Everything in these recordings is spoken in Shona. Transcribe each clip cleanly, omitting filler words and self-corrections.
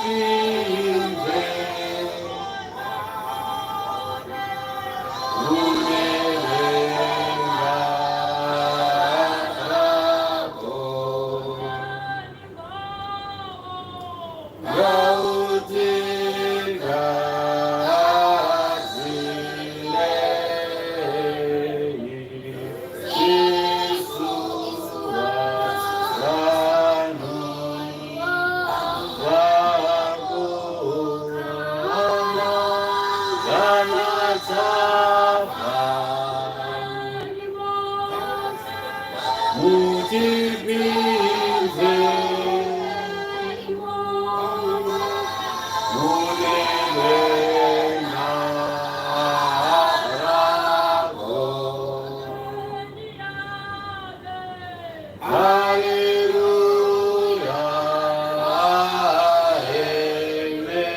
Mutipinze mune denga rako. Ngautigadzirei isu vanhu vako kana tafa. Mutipinze mune denga rako. Hallelujah, amen.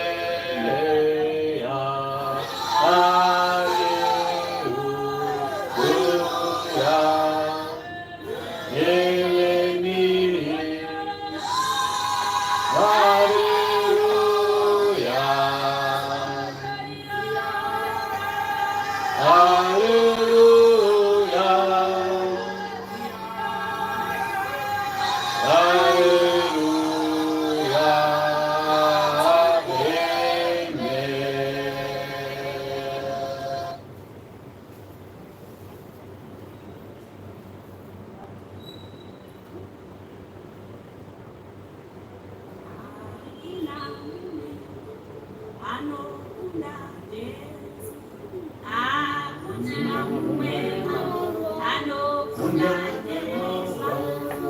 Hallelujah. Amen. Hallelujah. Hallelujah. Hallelujah. Amen. Anokunda Jesu, hakuna mumwe anokunda Jesu,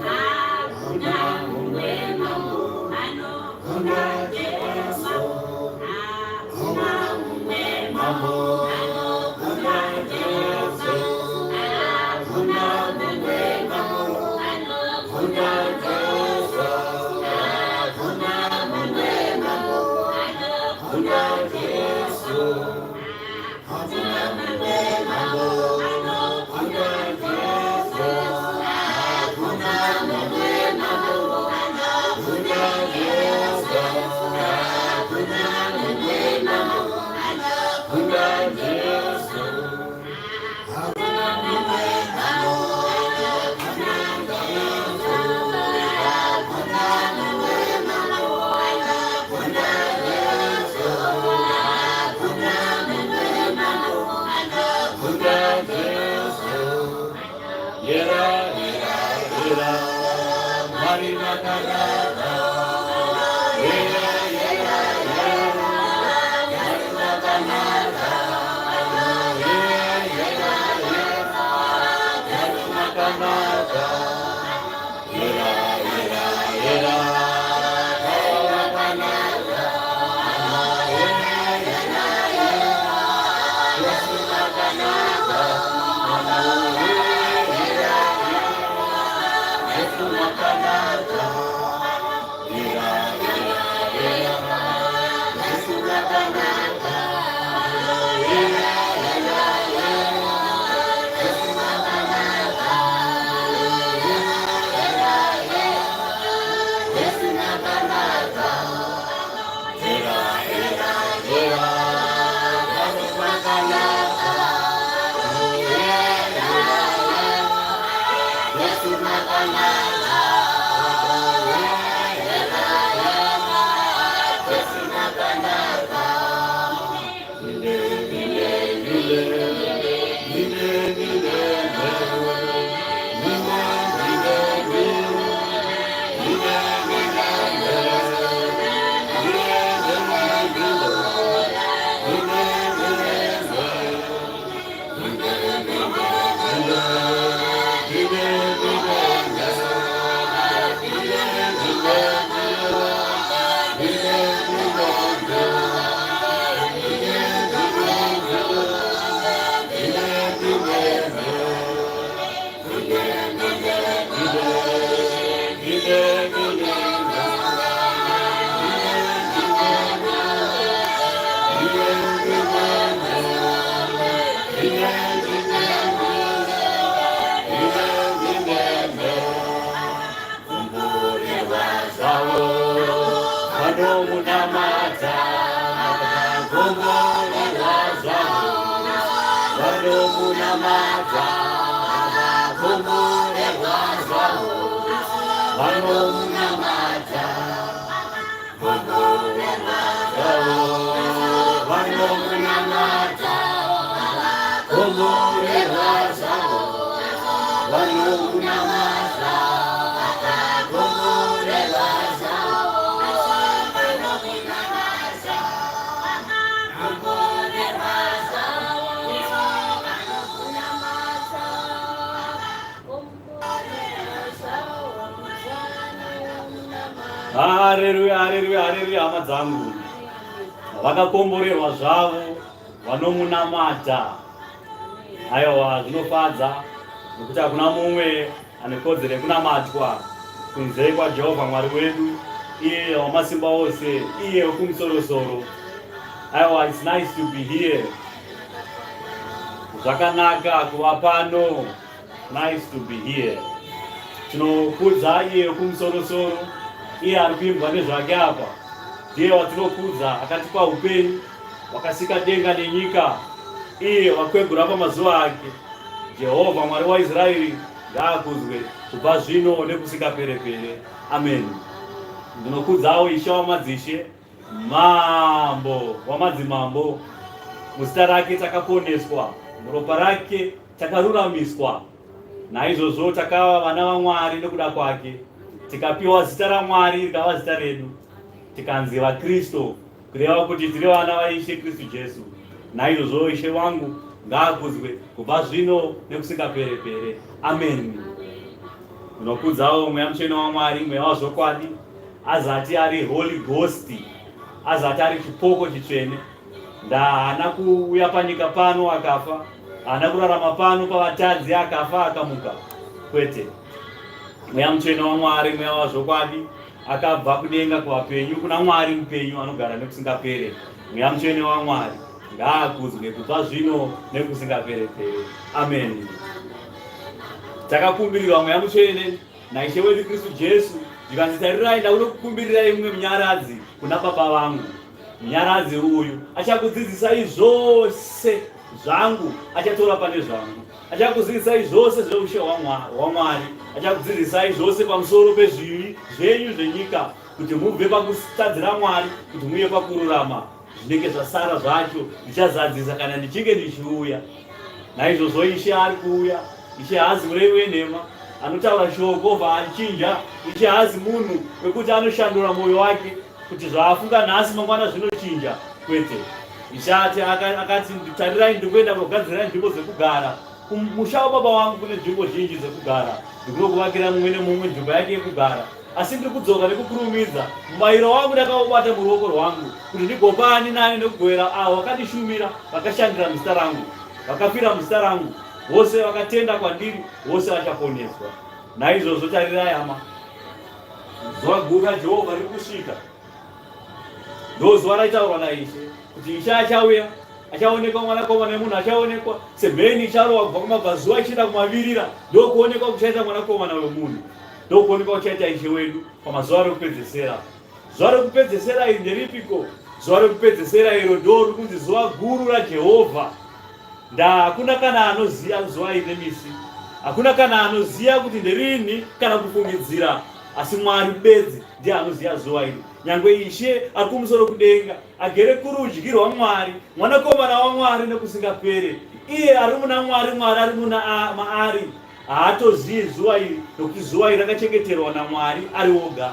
hakuna mumwe anokunda Jesu, hakuna mumwe anokunda Jesu, hakuna mumwe anokunda Jesu, hakuna mumwe anokunda Jesu. Hakuna mumwe anokunda Jesu, hakuna mumwe anokunda Jesu, hakuna mumwe anokunda Jesu. Hakuna mumwe anokunda Jesu, hakuna mumwe anokunda Jesu, hakuna mumwe anokunda Jesu. Yera, yera, yera, Mwari vakanaka. Yera, yera, yera, Mwari vakanaka. Yera, yera, yera, Mwari vakanaka. Yera, yera, yera, Mwari vakanaka. Yera, yera, yera, Yesu vakanaka. Yera, yera, yera, Yesu vakanaka. Yera, yera, yera, Yesu vakanaka. Yera, yera, yera, Yesu vakanaka. Yera, yera, yera, Yesu vakanaka. Yera, yera, yera, Yesu vakanaka. Yera, yera, yera, Yesu vakanaka. Yera, yera, yera, Yesu vakanaka. Ile, ile, ile, ile, ile, ile, ile, ile, ile, Vanomunamata vakakomborerwa zvavo. Vanomunamata vakakomborerwa zvavo. Vanomunamata komborerwa zvavo. Vanomunamata komborerwa zvavo. Vanomunamata komborerwa zvavo. Vanomunamata komborerwa zvavo. Vanomunamata komborerwa zvavo. Vanomunamata. Hareruya, hareruya, hareruya, hama dzangu. Vakakomborerwa zvavo vanomunamata. Aiwa, zvinofadza nokuti hakuna mumwe ane kodzero yekunamatwa kunze kwaJehovha Mwari wedu, iye wamasimba ose, iye wekumusorosoro. Aiwa, it's nice to be here. Zvakanaka kuva pano. Nice to be here. Tinokudza iye wekumusorosoro, iye ari kuimbwa nezvake apa. Ndiye watinokudza akatipa upenyu, wakasika denga nenyika, iye wakwegura pamazuva ake. Jehovha Mwari waIsraeri ngaakudzwe kubva zvino nekusingaperepere. Amen. Ndinokudzawo Ishe wamadzishe, Mambo wamadzimambo. Muzita rake takaponeswa, muropa rake takaruramiswa. Naizvozvo takava vana vaMwari nokuda kwake, tikapiwa zita raMwari rikava zita redu, tikanzi vaKristu, kureva kuti tiri vana vaIshe Kristu Jesu. Naizvozvo Ishe wangu ngaakudzwe kubva zvino nekusingaperepere. Amen. Ndinokudzawo Mweya Mutsvene waMwari, Mweya wazvokwadi, azati ari Holy Ghost, azati ari chipoko chitsvene. Ndahaana kuuya panyika pano akafa, haana kurarama pano pavatadzi akafa akamuka. Kwete. Mweya Mutsvene waMwari, Mweya wazvokwadi, akabva kudenga kuvapenyu kuna Mwari mupenyu anogara nekusingapere. Mweya Mutsvene waMwari ngaakudzwe kubva zvino nekusingaperepere. Amen. Takakumbirirwa Mweya Mutsvene naIshe wedu Kristu Jesu, zvikanzi tarirai, ndakunokukumbirirai mumwe munyaradzi kuna Baba vangu. Munyaradzi uyu achakudzidzisai zvose zvangu, achatora pane zvangu. Achakudzidzisai zvose zveushe hwaMwari, achakudzidzisai zvose pamusoro pezvivi zvenyu zvenyika, kuti mubve pakutadzira Mwari, kuti muuye pakururama. Zvinenge zvasara zvacho ndichazadzisa kana ndichinge ndichiuya. Naizvozvo Ishe ari kuuya. Ishe haazi murevi wenhema anotaura shoko obva achinja. Ishe haazi munhu wekuti anoshandura mwoyo wake kuti zvaafunga nhasi mangwana zvinochinja. Kwete. Ishe ati akati, tarirai ndikuenda kunogadzira nzvimbo dzekugara. Kumusha wababa wangu kune nzvimbo zhinji dzekugara. Ndikunokuvakira mumwe nemumwe nzvimbo yake yekugara. Asi ndiri kudzoka nekukurumidza. Mubayiro wangu ndakaubata muruoko rwangu, kuti ndigopa ani nani nekugovera avo vakandishumira, vakashandira muzita rangu, vakafira muzita rangu. Vose vakatenda kwandiri, vose vachaponeswa. Naizvozvo tarirai hama, zuva guru raJehovha riri kusvika. Ndozuva raitaurwa naIshe kuti Ishe achauya, achaonekwa, mwanakomana wemunhu achaonekwa semheni icharohwa kubva kumabvazuva ichienda kumavirira. Ndokuonekwa kuchaita mwanakomana wemunhu, ndokuonekwa kuchaita Ishe wedu pamazuva rekupedzesera. Zuva rekupedzesera iri nderipiko? Zuva rekupedzesera iro ndo riri kunzi zuva guru raJehovha. Nda hakuna kana anoziva zuva iri nemisi, hakuna kana anoziva kuti nderini kana kufungidzira, asi Mwari bedzi ndiye anoziva zuva iri. Nyangwe Ishe ari kumusoro kudenga, agere kurudyi rwaMwari, mwanakomana waMwari nekusingapere, iye ari muna Mwari, Mwari ari muna maari, haatozivi zuva iri, nokuti zuva iri rakachengeterwa naMwari ari oga,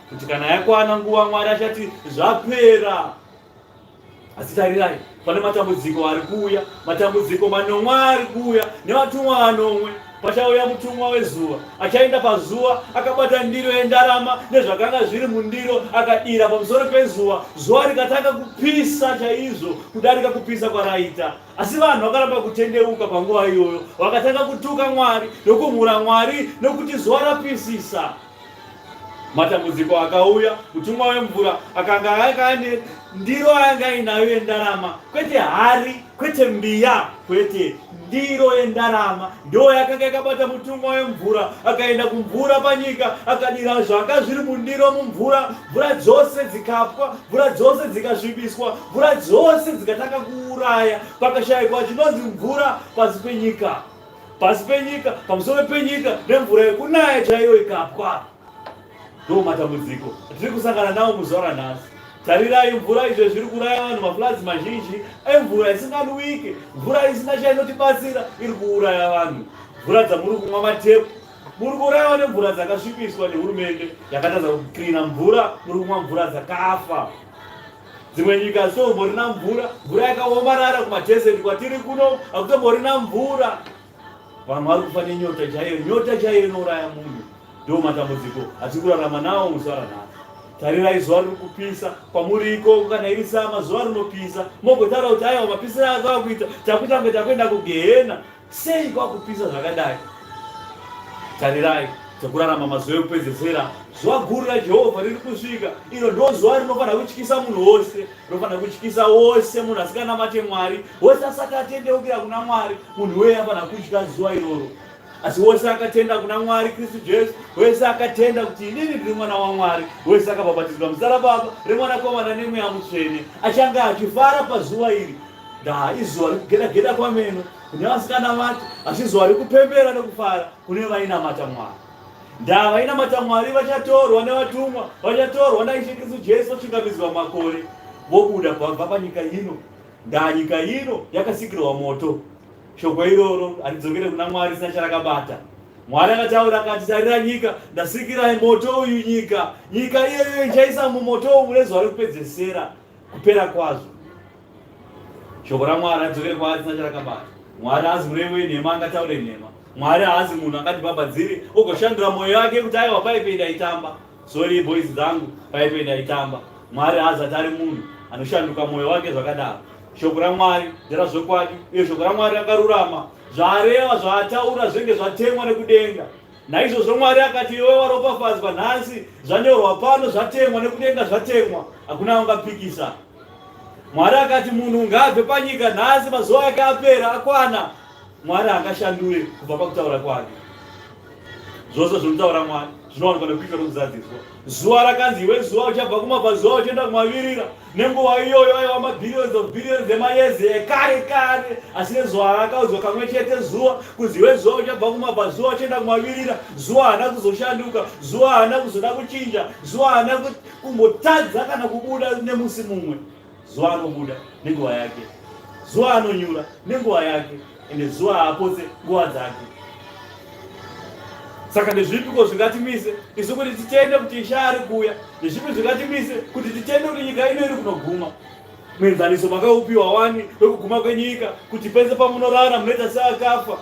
kuti kana yakwana nguva Mwari achati zvapera. Asi tarirai, pane matambudziko ari kuuya, matambudziko manomwe ari kuuya nevatumwa vanomwe. Pachauya mutumwa wezuva, achaenda pazuva akabata ndiro yendarama nezvakanga zviri mundiro, akadira pamusoro pezuva, zuva rikatanga kupisa chaizvo kudarika kupisa kwaraita. Asi vanhu vakaramba kutendeuka panguva iyoyo, vakatanga kutuka Mwari nokumhura Mwari nokuti zuva rapisisa. Matambudziko akauya, mutumwa wemvura akanga akane ndiro anga ainayo yendarama, kwete hari, kwete mbiya, kwete ndiro yendarama ndo yakanga yakabata mutumwa wemvura. Akaenda kumvura panyika, akadira zvanga zviri mundiro mumvura, mvura dzose dzikapwa, mvura dzose dzikasvibiswa, mvura dzose dzikatanga kuuraya, pakashayikwa chinonzi mvura pasi penyika, pasi penyika, pamusoro penyika, nemvura yekunaya chaiyo ikapwa. Ndo matambudziko atiri kusangana nawo muzuva ranhasi. Tarirai mvura izvo zviri kuraya vanhu, mafloods mazhinji emvura isinganwike, mvura isina chainotibatsira iri kuuraya vanhu. Mvura dzamuri kumwa matepu muri kuurayiwa nemvura dzakasvipiswa nehurumende yakatadza kuklina mvura, muri kumwa mvura dzakafa. Dzimwe nyika hadzitomborina mvura, mvura yakaomarara kumadesert kwatiri kuno hakutomborina mvura. Vanhu vari kufa nenyota chaiyo, nyota chaiyo inouraya munhu. Ndo matambudziko atiri kurarama nawo muzuva ranhasi. Tarirai zuva riri kupisa kwamuri ikoko, kana iri sama zuva rinopisa, mogotaura kuti aiwa mapisiro akava kuita takuita kunge takuenda kugehena. Sei kwakupisa zvakadai? Tarirai tekurarama mazuva ekupedzesera, zuva guru raJehovha riri kusvika. Iro ndo zuva rinofanira kutyisa munhu wose, rinofanira kutyisa wose munhu asinganamate Mwari, wose asati atendeukira kuna Mwari, munhu weye anofanira kutya zuva iroro. Asi wose akatenda kuna Mwari Kristu Jesu, wese akatenda kuti inini ndiri mwana waMwari, wese akabhabhatidzwa muzita raBaba, reMwanakomana neMweya Mutsvene, achange achifara pazuva iri. Ndaa izuva rekugeda-geda kwameno kune vasinganamati, asi zuva rekupembera nekufara kune vainamata Mwari. Ndaa vainamata Mwari vachatorwa nevatumwa, vachatorwa naIshe Kristu Jesu vochingamidzwa makore, vobuda kubva panyika ino. Ndaa nyika ino yakasikirwa moto. Shoko iroro haridzokere kuna Mwari risina charakabata. Mwari akataura akati, tarira nyika, ndasikirai moto uyu nyika. Nyika iyoyo ichaisa mumoto umu nezuva rekupedzesera, kupera kwazvo. Shoko raMwari haridzokere kwaari risina charakabata. Mwari haazi murevi wenhema angataure nhema. Mwari haazi munhu angati bhabhadziri ogoshandura mwoyo yake kuti aiwa paipe ndaitamba. Sorry boys dzangu, paipe ndaitamba. Mwari haazati ari munhu anoshanduka mwoyo wake zvakadaro. Shoko raMwari nderazvokwadi uye shoko raMwari rakarurama. Zvaareva, zvaataura zvinenge zvatemwa nekudenga. Naizvozvo Mwari akati, iwe waropafadzwa nhasi, zvanyorwa pano, zvatemwa nekudenga, zvatemwa, hakuna ungapikisa. Mwari akati munhu ngaabve panyika nhasi, mazuva ake apera, akwana. Mwari haangashandure kubva pakutaura kwake. Zvose zvinotaura Mwari zvinowanikwa nekuitwa nokuzadziswa. Zuva rakanzi iwe zuva uchabva kumabvazuva uchienda kumavirira, nenguva iyoyo aiwa mabillions of billions emayezi ekare kare, asi nezuva rakaudzwa kamwe chete zuva kunzi iwe zuva uchabva kumabvazuva uchienda kumavirira, zuva haana kuzoshanduka, zuva haana kuzoda kuchinja, zuva haana kumbotadza kana kubuda nemusi mumwe. Zuva anobuda nenguva yake, zuva anonyura nenguva yake, ende zuva haapotse nguva dzake. Saka ndezvipiko zvingatimise isu kuti titende kuti Ishe ari kuuya? Ndezvipi zvingatimise kuti titende kuti nyika ino iri kunoguma? Muenzaniso makaupiwa wani wekuguma kwenyika, kuti pese pamunorara munoita seakafa,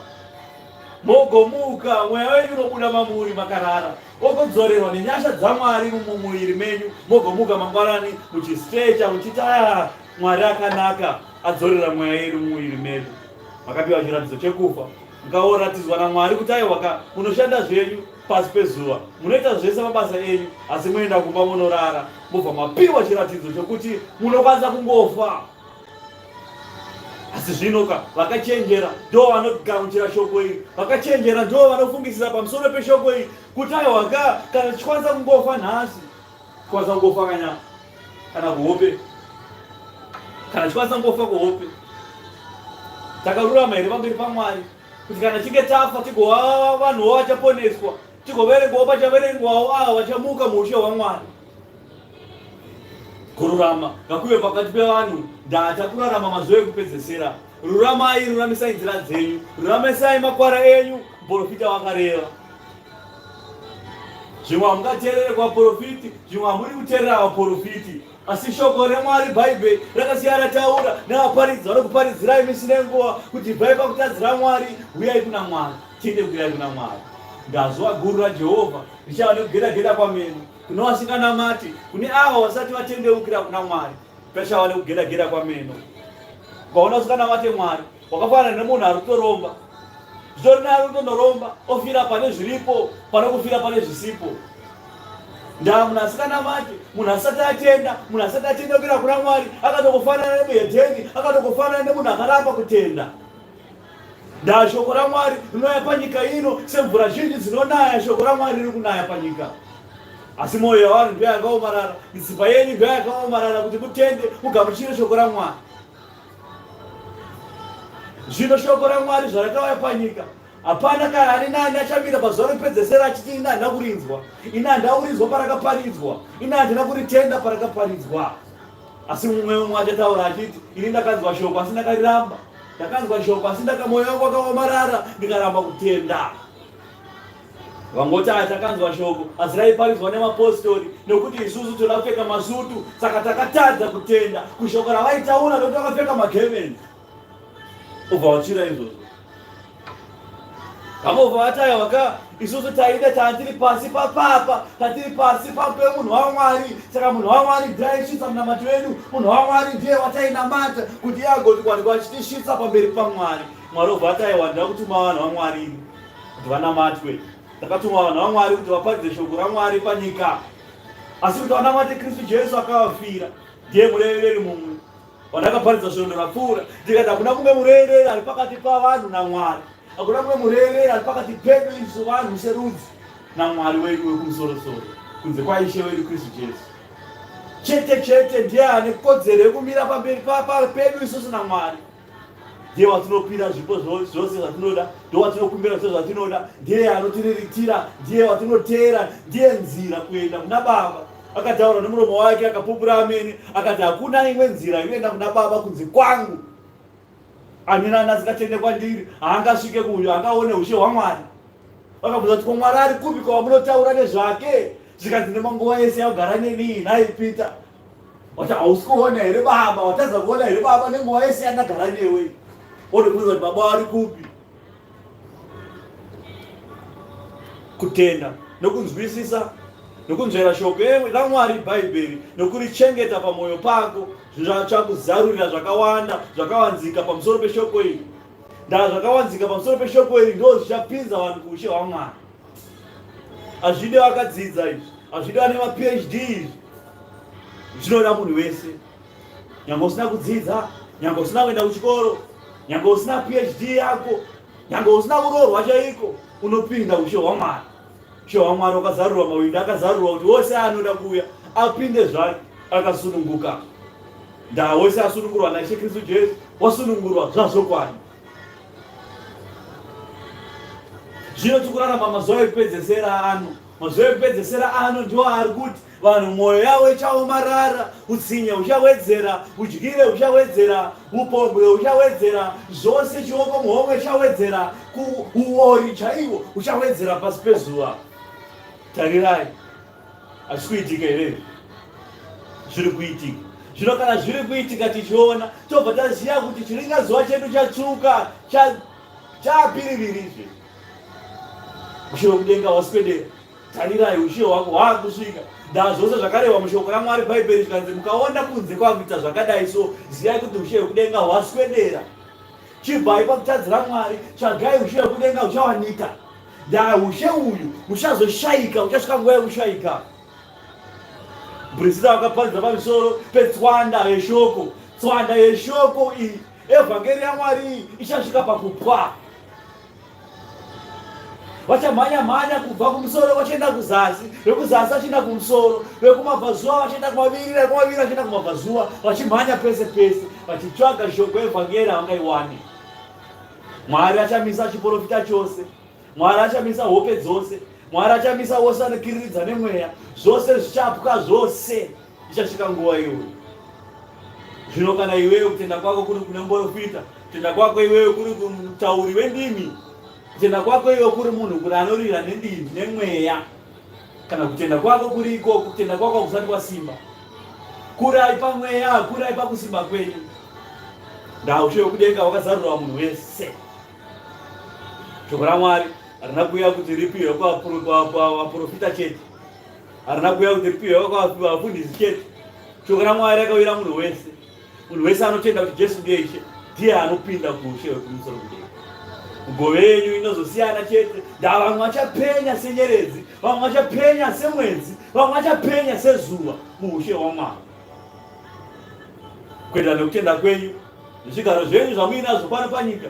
mogomuka, mweya wenyu unobuda mamuri makarara, ogodzorerwa nenyasha dzaMwari mumuviri menyu, mogomuka mangwanani muchistrecha muchiti aya Mwari akanaka adzorera mweya yedu mumuviri medu. Makapiwa chiratidzo chekufa, mukaoratidzwa naMwari kuti aiwa ka munoshanda zvenyu pasi pezuva, munoita zvese mabasa enyu, asi moenda kumba monorara, mobva mapiwa chiratidzo chokuti munokwanisa kungofa. Asi zvino ka vakachenjera ndo vanogamuchira shoko iri, vakachenjera ndo vanofungisisa pamusoro peshoko iri kuti aiwa ka kana tichikwanisa kungofa nhasi, tikwanisa kungofa kanya kana kuhope, kana tichikwanisa kungofa kuhope, takarurama here pamberi paMwari kuti kana chinge tafa tigova vanhuwo vachaponeswa, tigoverengwawo pachaverengwawo ava vachamuka muushe hwaMwari. Kururama ngakuve pakati pevanhu, ndata kurarama mazuva ekupedzesera. Ruramai, ruramisai nzira dzenyu, ruramisai makwara enyu, muprofita wakareva. Zvimwe hamungateerere kuvaprofiti, zvimwe hamuri kuteerera vaprofiti, asi shoko reMwari Bhaibheri rakasiya rataura nevaparidzi vanokuparidzirai misi nenguva kuti ibvai pakutadzira Mwari, huyai kuna Mwari, tendeukirai kuna Mwari. Ndazuva guru raJehovha richava nekugeda-geda kwameno kune vasinganamati, kune avo vasati vatendeukira kuna Mwari, pachava nekugeda-geda kwameno. Ukaona usinganamate Mwari, wakafanana nemunhu ari kutoromba. Zvitori nani kutonoromba ofira pane zviripo pane kufira pane zvisipo. Ndaa munhu asikanamati, munhu asati atenda, munhu asati atendeukira kuna Mwari, akatokufanana nemuhedheni, akatokufanana nemunhu akaramba kutenda. Ndaa shoko raMwari rinouya panyika ino semvura zhinji dzinonaya, shoko raMwari riri kunaya panyika. Asi mwoyo yavanhu ndiyo yakaomarara, mitsipa yenyu ndiyo yakaomarara kuti mutende mugamuchire shoko raMwari. Zvino shoko raMwari zvarakauya panyika, hapana kana ani nani achamira pazuva rekupedzesera achiti ini handina kurinzwa, ini handina kurinzwa parakaparidzwa, ini handina kuritenda parakaparidzwa. Asi mumwe mumwe achataura achiti ini ndakanzwa shoko asi ndakariramba, ndakanzwa shoko asi mwoyo wangu wakaomarara ndikaramba kutenda. Vangoti aya takanzwa shoko asi raiparidzwa nemapostori nekuti isusu toda kupfeka masutu saka takatadza kutenda kushoko ravaitaura nekuti vakapfeka magemenzi. Ubva wachira izvozvo. Vangobva vataya vaka isusu taida tandiri pasi papapa tatiri pasi pemunhu waMwari saka munhu waMwari ndiye aisvitsa munamato wedu munhu waMwari ndiye watainamata kuti iye agoti achitisvitsa pamberi paMwari. Mwari obva ataiwa ndira kutuma vanhu vaMwari ini kuti vanamatwe. Ndakatuma vanhu vaMwari kuti vaparidze shoko raMwari panyika, asi kuti vanamate Kristu Jesu akavafira. Ndiye murevereri mumwe wandakaparidza svondo rapfuura, ndikati hakuna mumwe murevereri ari pakati pavanhu naMwari, hakuna mumwe murevereri ari pakati pedu isu vanhu serudzi naMwari wedu wekumusorosoro kunze kwaIshe wedu Kristu Jesu. Chete chete ndiye ane kodzero yekumira pamberi pedu isusu naMwari. Ndiye watinopira zvipo zvose zvatinoda, ndiye watinokumbira zvose zvatinoda, ndiye anotiriritira, ndiye watinoteera, ndiye nzira kuenda kuna Baba. Akataura nemuromo wake akapupura amene, akati hakuna imwe nzira inoenda kuna Baba kunze kwangu. Ani nani asingatende kwandiri haangasvike kuuyo, haangaone ushe hwaMwari. Vakabvunza kuti ko Mwari ari kupi kwamunotaura nezvake? Zvikanzi nemanguva yese yagara neni nhai Peter. Wati hausi kuona here baba, watadza kuona here baba nenguva yese yandagara newe. Wotobvunza kuti baba vari kupi? Kutenda nokunzwisisa nokunzvera shoko raMwari Bhaibheri nokurichengeta pamwoyo pako zvichakuzarurira zvakawanda zvakavanzika pamusoro peshoko iri. Ndaa zvakavanzika pamusoro peshoko iri ndo zvichapinza vanhu kuushe hwaMwari. Hazvidi vakadzidza izvi, hazvidi vane maPhD izvi, zvinoda munhu wese, nyange usina kudzidza, nyange usina kuenda kuchikoro, nyange usina PhD yako, nyange usina kuroorwa chaiko, unopinda ushe hwaMwari. Ushe hwaMwari wakazarurwa, mawindo akazarurwa kuti wose anoda kuuya apinde zvake akasununguka. Ndaa wese asunungurwa naIshe Kristu Jesu wasunungurwa zvazvokwadi. Zvino tikurarama mazuva ekupedzesera ano. Mazuva ekupedzesera ano ndiwo ari kuti vanhu mwoyo yavo ichaomarara, utsinye huchawedzera, udyire huchawedzera, upombwe huchawedzera, zvose chioko muhomwe chawedzera, uori chaiwo huchawedzera pasi pezuva. Tarirai, hazvisi kuitika here? Zviri kuitika. Zvino kana zviri kuitika tichiona, tobva taziva kuti chiringazuva chedu chatsvuka, chapirivirizve. Ushe hwekudenga hwaswedera. Tarirai, ushe hwako hwakusvika. Ndaa zvose zvakarehwa mushoko raMwari Bhaibheri zvikanzi mukaona kunze kwakuita zvakadai so, ziyai kuti ushe hwekudenga hwaswedera. Chibvai pakutadzira Mwari, tsvagai ushe hwekudenga huchawanika. Ndaa ushe uyu huchazoshaika, huchasvika nguva yekushaika. Priscilla vakaparidza pamusoro petswanda yeshoko. Tswanda yeshoko iyi, evhangeri yaMwari iyi ichasvika pakupwa. Vachamhanya mhanya kubva kumusoro vachienda kuzasi, vekuzasi vachienda kumusoro, vekumabvazuva vachienda kumavirira, vekumavirira vachienda kumabvazuva, vachimhanya pese pese vachitsvaga shoko evhangeri havangaiwani. Mwari achamisa chiporofita chose, Mwari achamisa hope dzose, Mwari achamisa vose vanokiriridza nemweya, zvose zvichapwa zvose. Ichasvika nguva iyoyo. Zvino kana iwewe kutenda kwako kuri kune muporofita, kutenda kwako iwewe kuri kumutauri wendimi, kutenda kwako iwe kuri munhu kuri anorira nendimi nemweya, kana kutenda kwako kuri ikoko, kutenda kwako hakusati kwasimba. Kurai pamweya, kurai pakusimba kwenyu. Ndaushe wekudenga wakazarurwa munhu wese. Shoko raMwari harina kuuya kuti ripihwe kuvaprofita chete, harina kuuya kuti ripihwe kuvafundisi chete. Shoko raMwari rakawira munhu wese. Munhu wese anotenda kuti Jesu ndiye Ishe ndiye anopinda kuushe hwekumusoro kudenga. Migove yenyu inozosiyana chete. Ndaa vamwe vachapenya senyeredzi, vamwe vachapenya semwedzi, vamwe vachapenya sezuva muushe hwaMwari. Kuenda nekutenda kwenyu nezvigaro zvenyu zvamuinazvo pano panyika.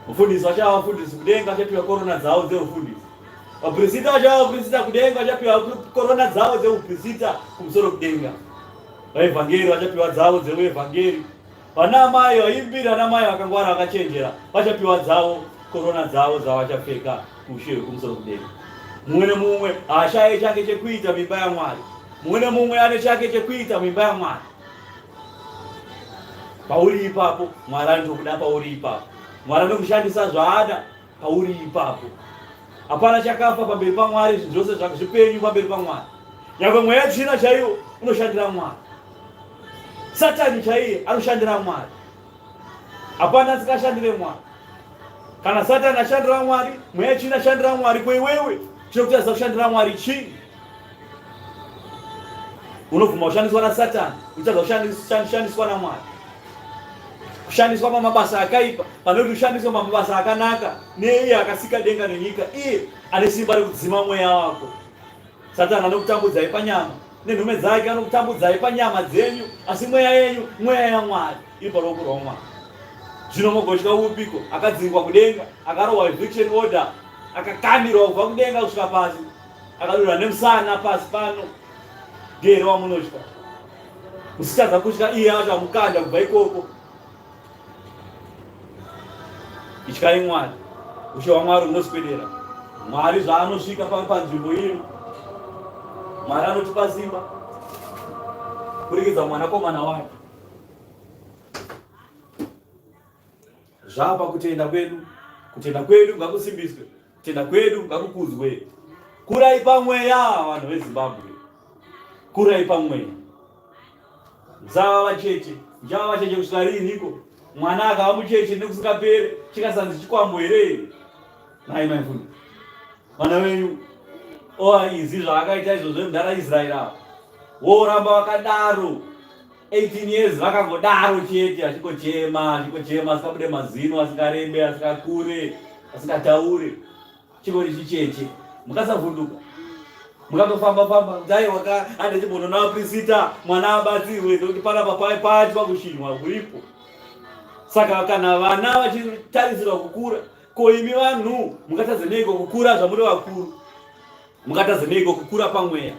Mufundisi vachava vafundisi kudenga vachapiwa korona dzavo dzeufundisi. Vapirisita vachava vapirisita kudenga vachapiwa korona dzavo dzeupirisita kumusoro kudenga. Vaevhangeri vachapiwa dzavo dzeuevhangeri. Vana amai vaimbira ana mai vakangwara vakachenjera vachapiwa dzavo korona dzavo dzavachapfeka kushe wekumusoro kudenga. Mumwe nemumwe haashaye chake chekuita muimba yaMwari. Mumwe nemumwe ane chake chekuita muimba yaMwari. Pauri ipapo Mwari anotokuda pauri ipapo. Mwari anokushandisa zvaada pauri ipapo. Hapana chakafa pamberi paMwari, zvinhu zvose zvipenyu pamberi paMwari. Nyangwe mweya tsvina chaiwo unoshandira Mwari. Satani chaiye anoshandira Mwari. Hapana asingashandire Mwari. Kana Satani ashandira Mwari, mweya tsvina ashandira Mwari, ko iwewe chinokutadzisa kushandira Mwari chii? Unobvuma kushandiswa naSatani, uchitadza kushandiswa naMwari. Kushandiswa pamabasa akaipa pane kuti ushandiswe pamabasa akanaka neiye akasika denga nenyika, iye ane simba rekudzima mweya wako. Satani anokutambudzai panyama nenhume dzake anokutambudzai panyama dzenyu, asi mweya yenyu mweya yaMwari iri paruoko rwaMwari. Zvino mogotya upiko akadzingwa kudenga, akarohwa eviction order, akakandirwa kubva kudenga kusvika pasi, akadonha nemusana pasi pano. Ndiye here wamunotya? Musitadza kutya iye acho amukanda kubva ikoko. Ityai Mwari, ushe hwaMwari hunoswedera. Mwari zvaanosvika panzvimbo ino, Mwari anotipa simba kurikidza mwanakomana wake. Zvapa kutenda kwedu, kutenda kwedu ngakusimbiswe, kutenda kwedu ngakukudzwe. Kurai pamweya vanhu veZimbabwe, kurai pamweya. Musava vacheche, muchava vacheche kusvika riiniko? Mwana akava mucheche nekusingapere, chikasanzi chikwambo here? Nhai mai Mfundi, vana venyu oa izi zvaakaita izvozvo mudhara Israeri ava woramba vakadaro 18 years vakangodaro chete, achingochema achingochema, asikabude mazino, asingarebe, asingakure, asingataure. Chingori chicheche mukasavhunduka mukatofamba famba dai waka ande chimbono na prisita mwana abatsirwe nekuti panapa pai pati pakushinwa kuripo. Saka kana vana vachitarisirwa kukura, ko imi vanhu mukatadza neiko kukura zvamuri vakuru? Mukatadza neiko kukura pamweya?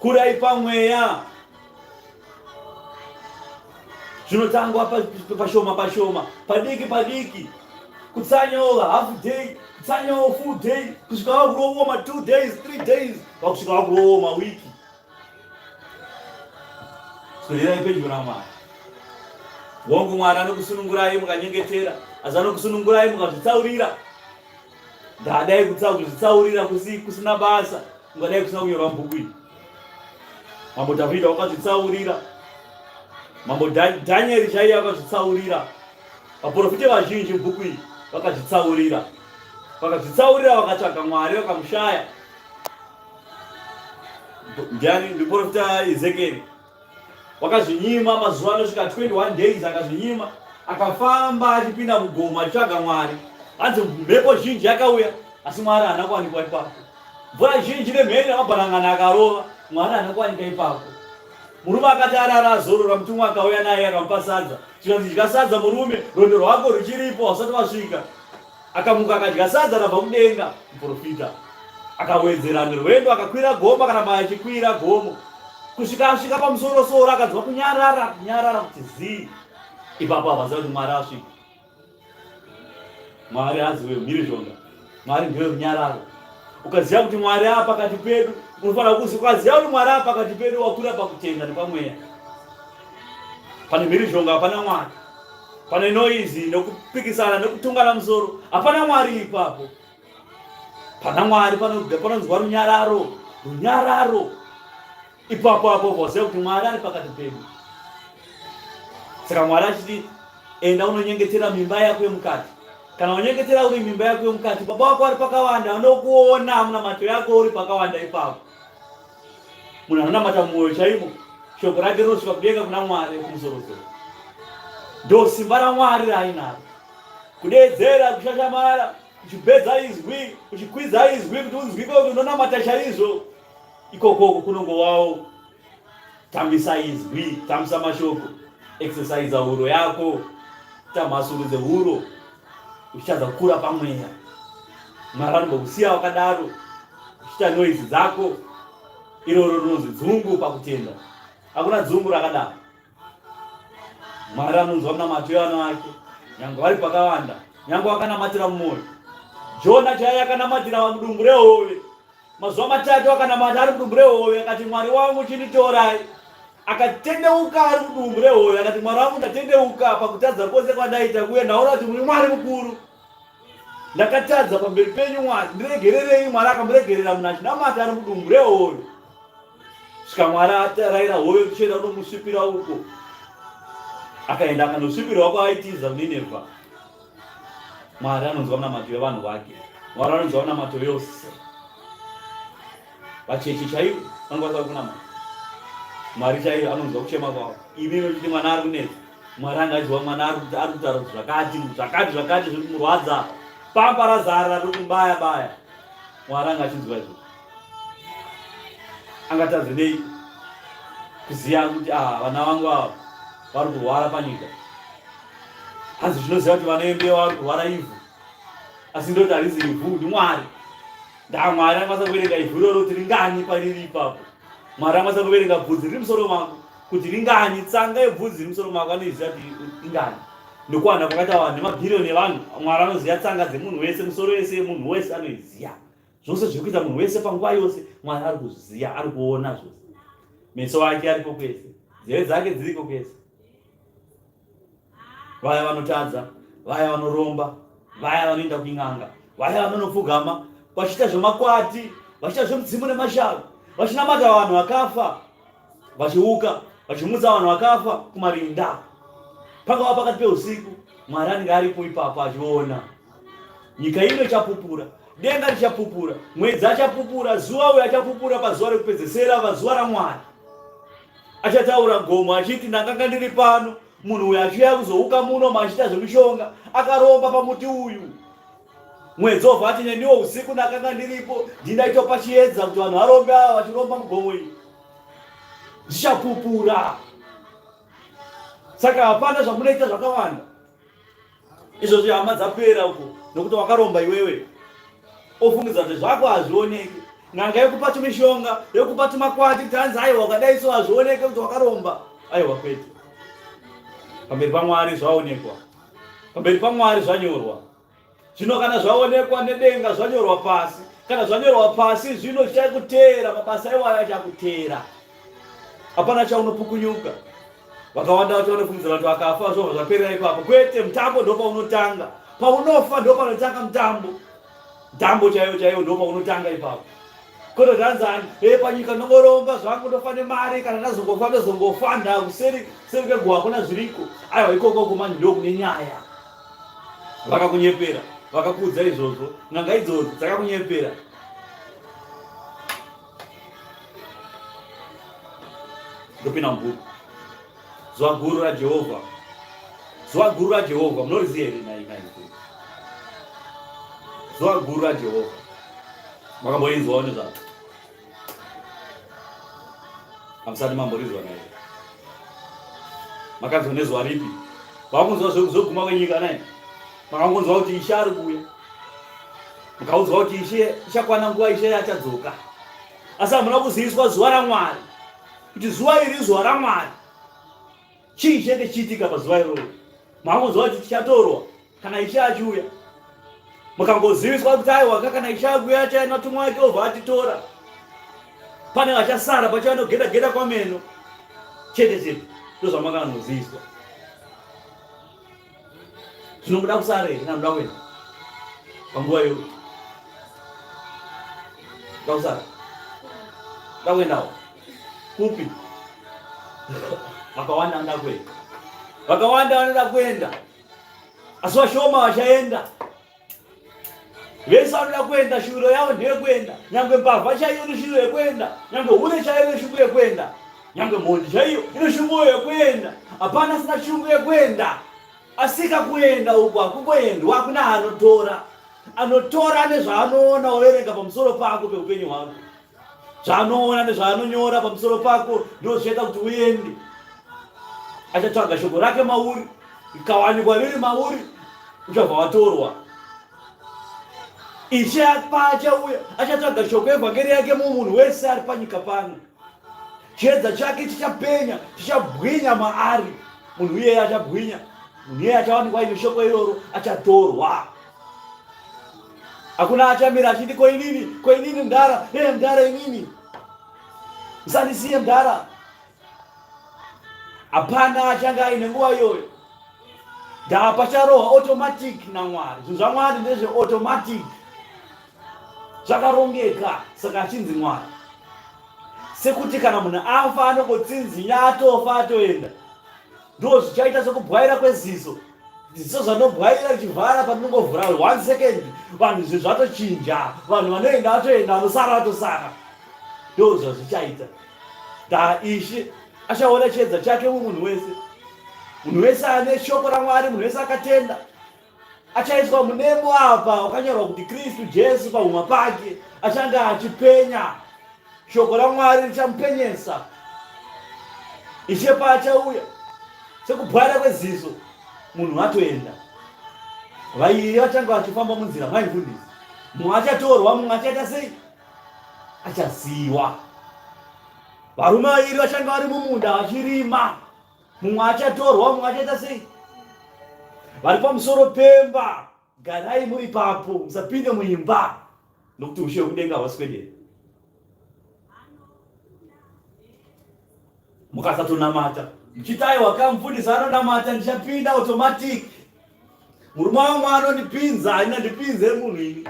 Kurai pamweya. Zvinotangwa pashoma pashoma, padiki padiki, kutsanyawo half day, kutsanyawo full day, kusvika wakurowo ma 2 days, 3 days, wakusvika wakurowo mawiki. Swederai pedyo naMwari. Hongu, Mwari anokusunungurai mukanyengetera, asi anokusunungurai mukazvitsaurira. Ndadai kuzvitsaurira kusina basa, ungadai kusina kunyorwa bhuku iyi. Mambo Dhavhidha wakazvitsaurira, Mambo Dhanieri chaiye akazvitsaurira, vaprofita vazhinji mubhuku iyi vakazvitsaurira, vakazvitsaurira vakatsvaga Mwari vakamushaya. Ndiani? Ndiprofita Ezekieri wakazvinyima mazuva anosvika 21 days akazvinyima, akafamba achipinda mugomo achitsvaga Mwari. Hanzi mhepo zhinji yakauya, asi Mwari haana kuwanikwa ipapo. Mvura zhinji nemheni namabhanangana akarova, Mwari haana kuwanika ipapo. Murume akati arara azorora, mutumwa akauya naye akamupa sadza. Zvikanzi dya sadza murume, rwendo rwako ruchiripo hausati wasvika. Akamuka akadya sadza rabva kudenga, muprofita akawedzera nerwendo akakwira gomo, akaramba achikwira gomo kusvika asvika pamusoro soro, akanzwa kunyarara kunyarara kuti zii. Ipapo avaziva kuti Mwari asvika. Mwari hazi wemhirizhonga, Mwari ndewe runyararo. Ukaziva kuti Mwari aa pakati pedu, unofanira kuzi ukaziva kuti Mwari aa pakati pedu, wakura pakutenda nepamweya. Pane mhirizhonga hapana Mwari, pane noizi nekupikisana nekutungana musoro hapana Mwari ipapo. Pana Mwari panonzwa runyararo, runyararo ipapo apo voziva kuti Mwari ari pakati pedu. Saka Mwari achiti enda unonyengetera mimba yako yemukati. Kana unyengetera uri mimba yako yemukati, baba wako ari pakawanda, vanokuona munamato yako uri pakawanda ipapo. Munhu anonamata mumwoyo chaimo, shoko rake rinosvika kudenga kuna Mwari wekumusorosoro. Ndo simba raMwari raainaro. Kudeedzera, kushashamara, uchipedza izwi, uchikwidza izwi kuti unzwike kuti unonamata chaizvo. Ikokoko kunongowawo tambisa izwi, tambisa mashoko, exercise huro yako, ita mhasuru dzehuro, uchitadza kukura pamweya. Mwari anombokusiya wakadaro, uchiita noise dzako. Iroro rinonzi dzungu pakutenda. Hakuna dzungu rakadaro. Mwari anonzwa munamato yevana vake nyange vari pakawanda, nyange vakanamatira mumwoyo. Jona chaiye akanamatira mudumbu rehove mazuva matatu, akanamata ari mudumbu rehove, akati Mwari wangu chinditorai. Akatendeuka ari mudumbu rehove, akati Mwari wangu ndatendeuka pakutadza kwose kwandaita kuye, ndaona kuti muri Mwari mukuru. Ndakatadza pamberi penyu Mwari, ndiregererei. Mwari akamuregerera munhu achinamata ari mudumbu rehove. Svika Mwari ataraira hove kuchienda kunomusvipira uko. Akaenda akanosvipirwa kwaaitiza kuNinevha. Mwari anonzwa munamato yevanhu vake. Mwari anonzwa munamato yose. Vacheche chaivo vanokwanisa kunamata. Mwari chaivo anonzwa kuchema kwavo. Imi muchiti mwana ari kunetsa. Mwari anga achiziva mwana ari kutaura kuti zvakati zvakati zvakati zviri kumurwadza. Pamba razara riri kumubaya baya. Mwari anga achinzwa izvozvo. Angatadze nei kuziva kuti ah, vana vangu ava vari kurwara panyika. Hanzi zvinoziva kuti vanoembewa vari kurwara ivhu. Asi ndoti harizi ivhu, ndiMwari. Ndaa Mwari angakwanisa kuverenga ivhu iroro kuti ringani pariri ipapo. Mwari angakwanisa kuverenga bvudzi riri musoro mako kuti ringani, tsanga yebvudzi riri musoro mako anoiziva kuti ingani. Nekuwanda kwakaita vanhu nemabhiriyoni evanhu, Mwari anoziva tsanga dzemunhu wese, musoro wese yemunhu wese anoiziva. Zvose zviri kuita munhu wese panguva yose, Mwari ari kuzviziva, ari kuona zvose. Meso ake ariko kwese, nzeve dzake dziriko kwese. Vaya vanotadza, vaya vanoromba, vaya vanoenda kuin'anga, vaya vanonopfugama vachiita zvemakwati, vachiita zvemudzimu nemashavi, vachinamata vanhu vakafa, vachiuka, vachimutsa vanhu vakafa kumarinda. Pangava pakati peusiku, Mwari anenge aripo ipapo achiona. Nyika ino ichapupura, denga richapupura, mwedzi achapupura, zuva uyo achapupura pazuva rekupedzesera, pazuva raMwari. Achataura gomo achiti ndanganga ndiri pano, munhu uyu achiuya kuzouka muno machiita zvemishonga, akaromba pamuti uyu. Mwedzi obva ati neniwo usiku ndakanga ndiripo, ndindaitopa chiedza kuti vanhu varombe ava vachiromba mugomo iri. Zvichapupura. Saka hapana zvamunoita zvakawanda. Izvozvi hama dzapera uko nokuti wakaromba iwewe. Ofungidza kuti zvako hazvioneki. N'anga yokupa tumishonga, yokupa tumakwati kuti hanzi aiwa wakadai so hazvioneke kuti wakaromba. Aiwa kwete. Pamberi paMwari zvaonekwa. Pamberi paMwari zvanyorwa. Zvino kana zvaonekwa nedenga zvanyorwa pasi, kana zvanyorwa pasi zvino zvichakuteera, mabasa iwayo achakuteera. Hapana chaunopukunyuka. Vakawanda vacho vanofungidzira kuti vakafa zvobva zvaperera ipapo. Kwete, mutambo ndopaunotanga. Paunofa ndopanotanga mutambo. Mutambo chaiwo chaiwo ndopaunotanga ipapo. Kwete zvanzani, e panyika ndongoromba zvangu ndofa nemari kana ndazongofa ndozongofa ndakuseri seri kweguva hakuna zviriko. Aiwa ikoko kumanje ndokune nyaya. Vakakunyepera, vakakuudza izvozvo, n'anga idzodzo dzakakunyepera. Ndopinda mubhuku. Zuva guru raJehovha. Zuva guru raJehovha munoriziva here nhai nhai? Zuva guru raJehovha. Makamboinzwawo nezvazvo? Hamusati mamborinzwa naye. Makanzwa nezuva ripi? Vakunzwa zvekuguma kwenyika nai? Makangonzwa kuti Ishe ari kuuya. Mukaudzwa kuti Ishe ichakwana nguva Ishe achadzoka. Asi hamuna kuziviswa zuva raMwari. Kuti zuva iri izuva raMwari. Chii chinenge chichiitika pazuva iroro? Makangonzwa kuti tichatorwa kana Ishe achiuya. Mukangoziviswa kuti aiwa kana Ishe akuuya achaenda tumwa wake obva atitora. Pane vachasara pachanogeda geda kwameno. Chete chete ndozvamakangoziviswa. Zvinomuda kusara here kana muda kuenda panguva iyoyo? Muda kusara? Muda kuendawo kupi? Vakawanda vanoda kuenda, vakawanda vanoda kuenda, asi vashoma vachaenda. Vese vanoda kuenda, shuviro yavo ndeyekuenda. Nyangwe mbavha chaiyo ine shuviro yekuenda, nyangwe hure chaiyo ine shungu yekuenda, nyangwe mhondi chaiyo ine shungu yekuenda. Hapana asina shungu yekuenda. Asika kuenda uku hakungoendwa, hakuna anotora. Anotora nezvaanoona overenga pamusoro pako peupenyu hwako. Zvaanoona nezvaanonyora pamusoro pako ndizvo zvichaita kuti uende. Achatsvaga shoko rake mauri, rikawanikwa riri mauri, uchabva watorwa. Ishe paachauya achatsvaga shoko evhangeri yake mumunhu wese ari panyika pano. Chiedza chake chichapenya, chichabwinya maari. Munhu iyeye achabwinya, munhu iyeye achawanikwa aine shoko iroro, achatorwa. Hakuna achamira achiti ko inini, ko inini mdara, ee mdara inini, musandisiye mdara. Hapana achange aine nguva iyoyo. Ndaa pacharohwa automatic naMwari. Zvinhu zvaMwari ndezve automatic, zvakarongeka, saka achinzi Mwari. Sekuti kana munhu afa anongotsinzinya atofa atoenda. Ndo zvichaita sekubwaira kweziso. Ziso zvanobwaira richivhara patinongovhura one second vanhu zvinhu zvatochinja. Vanhu vanoenda vatoenda, vanosara vatosara. Ndo zvazvichaita. Da Ishe achaona chiedza chake mumunhu wese. Munhu wese ane shoko raMwari, munhu wese akatenda achaiswa munemo apa wakanyorwa kuti Kristu Jesu pahuma pake, achange achipenya. Shoko raMwari richamupenyesa. Ishe paachauya sekubwara kweziso, munhu atoenda. Vairi vachange vachifamba munzira, mai mfundisi, mumwe achatorwa, mumwe achaita sei? Achasiyiwa. Varume vairi vachange vari mumunda vachirima, mumwe achatorwa, mumwe achaita sei? Vari pamusoro pemba, garai muri papo, musapinde muimba, nokuti ushe hwekudenga hwaswedera. Mukasatonamata muchiti aiwa ka mufundisi anonamata ndichapinda automatic, murume wangu anondipinza, haina ndipinze munhu ini,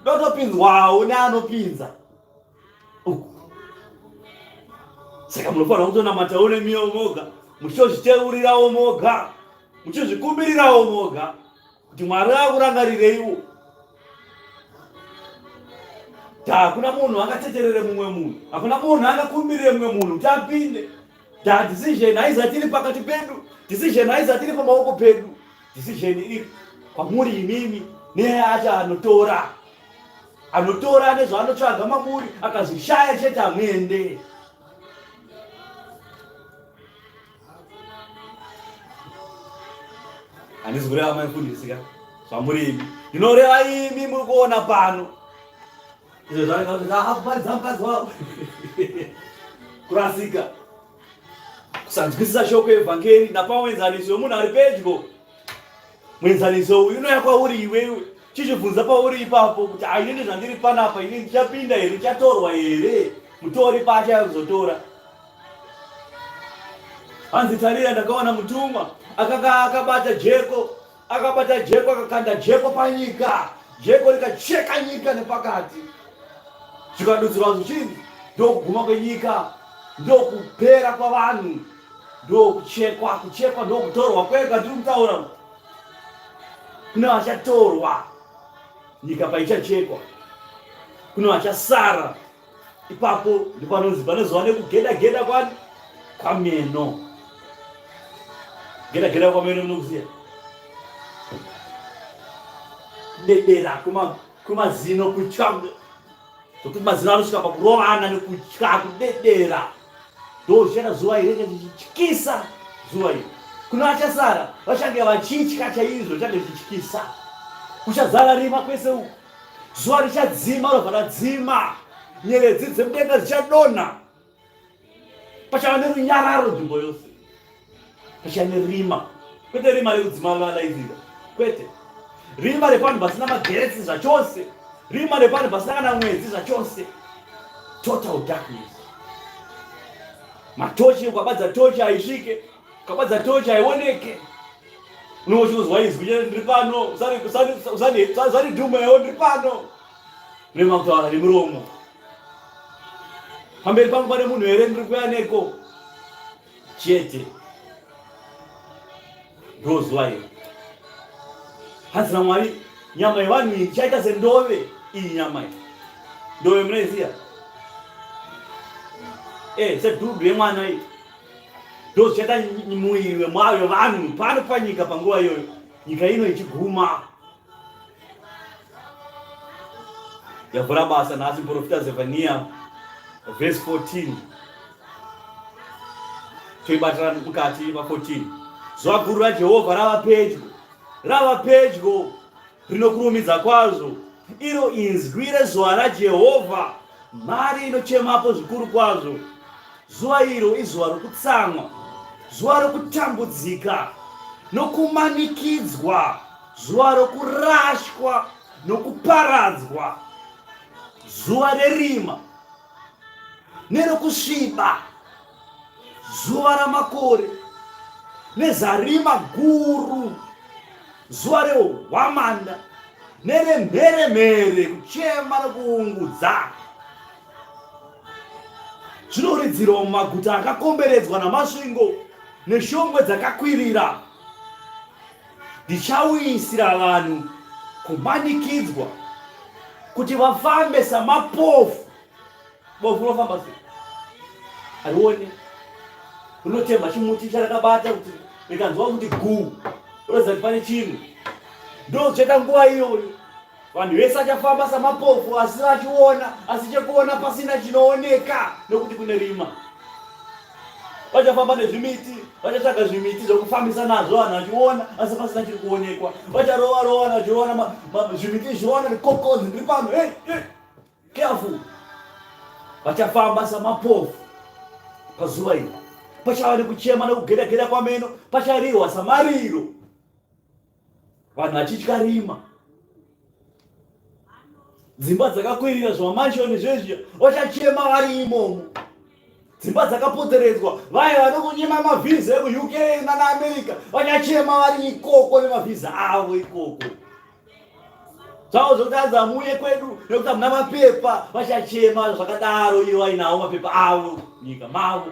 ndotopinzwawo neanopinza uku. Saka munofanira kutonamatawo nemiwo moga, muchitozviteurirawo moga, muchizvikumbirirawo moga kuti Mwari akurangarireiwo. Da hakuna munhu angateterere mumwe munhu, hakuna munhu angakumbirire mumwe munhu kuti apinde. Da decision haizati iri pakati pedu, decision haizati iri pamaoko pedu, decision iri kwamuri imimi neacha anotora. Anotora nezvaanotsvaga mamuri, akazvishaya chete hamuende. Handisi kureva mai mfundisi ka, zvamuri imi. Ndinoreva imi muri kuona pano. Izvo zvakuparidza mukadzi wavo. Kurasika. Kusanzwisisa shoko evhangeri napamuenzaniso wemunhu ari pedyo. Muenzaniso uyu unouya kwauri iwewe. Chichibvunza pauri ipapo kuti ah, inini zvandiri panapa ini ndichapinda here, ndichatorwa here? Mutori paachauya kuzotora. Hanzi tarira ndakaona mutumwa akanga akabata jeko, akabata jeko akakanda jeko panyika, jeko rikacheka nyika nepakati, zvikadudzirwa zvichinzi ndokuguma kwenyika, ndokupera kwavanhu, ndokuchekwa, kuchekwa ndokutorwa kwega. Tiri kutaura kune vachatorwa nyika paichachekwa, kune vachasara Ipapo ndipanonzi panozova nekugeda geda kwani kwameno. Geda geda kwameno munokuziva? Kudedera kwemazino kutya zvokuti mazino anosvika pakurovana nekutya kudedera. Ndozvichaita zuva iri rinenge richityisa zuva iri. Kune vachasara vachange vachitya chaizvo zvichange zvichityisa. Kuchazara rima kwese uku. Zuva richadzima robva radzima, nyeredzi dzemudenga dzichadonha, pachava nerunyararo nzvimbo yose, pachava nerima, kwete rima rekudzima valaizira, kwete rima repanhu pasina magetsi zvachose, rima repanhu pasina kana mwedzi zvachose, total darkness. Matochi, ukabadza tochi haisvike, ukabadza tochi haioneke. Unenge uchinzwa izwi chete, ndiri pano, usanidhumewo, ndiri pano. Rema kutaura nemuromo. Pamberi pangu pane munhu here ndiri kuya neko? Chete. Ndozuva iri. Hanzi naMwari, nyama yevanhu iyi ichaita sendove iyi nyama iyi. Ndove munoiziva? Eh, sedhudhu yemwana iyi. Ndozvichaita muviri wevanhu pano panyika panguva iyoyo, nyika ino ichiguma. Yavhura basa nhasi muprofita Zefania verse 14. Toibatira mukati pa 14. Zuva guru raJehovha rava pedyo, rava pedyo, rinokurumidza kwazvo. Iro inzwi rezuva raJehovha, mhari inochemapo zvikuru kwazvo. Zuva iro izuva rokutsamwa, zuva rokutambudzika nokumanikidzwa, zuva rokurashwa nokuparadzwa, zuva rerima nerokusviba, zuva ramakore nezarima guru, zuva rehwamanda neremheremhere, kuchema nokuungudza. Zvinoridzirwa mumaguta akakomberedzwa namasvingo neshongwe dzakakwirira. Ndichauyisira vanhu kumanikidzwa kuti vafambe samapofu. Bofu rinofamba sei? Harione. Rinotemha chimuti charakabata kuti rikanzwa kuti guu, roziva kuti pane chinhu. Ndozvichaita nguva iyoyo. Vanhu vese vachafamba samapofu asi vachiona, asi chekuona pasina chinooneka nokuti kune rima. Vachafamba nezvimiti, vachatsvaga zvimiti zvokufambisa nazvo vanhu vachiona, asi pasina chiri kuonekwa. Vacharova rova vachiona zvimiti zvichiona rikokonzi ndiri pano. Hey, hey, careful. Vachafamba samapofu pazuva iri. Pachava nekuchema nekugeda-geda kwameno, pacharirwa samariro. Vanhu vachitya rima, dzimba dzakakwirira zvimamanshoni zvezviya, vachachema vari imomo. Dzimba dzakapoteredzwa, vaya vanokunyima mavhiza ekuUK nana America vachachema vari ikoko nemavhiza avo ikoko. Zvavo zvokuti anzi amuye kwedu nekuti hamuna mapepa, vachachema zvakadaro ivo vainawo mapepa avo nyika mavo.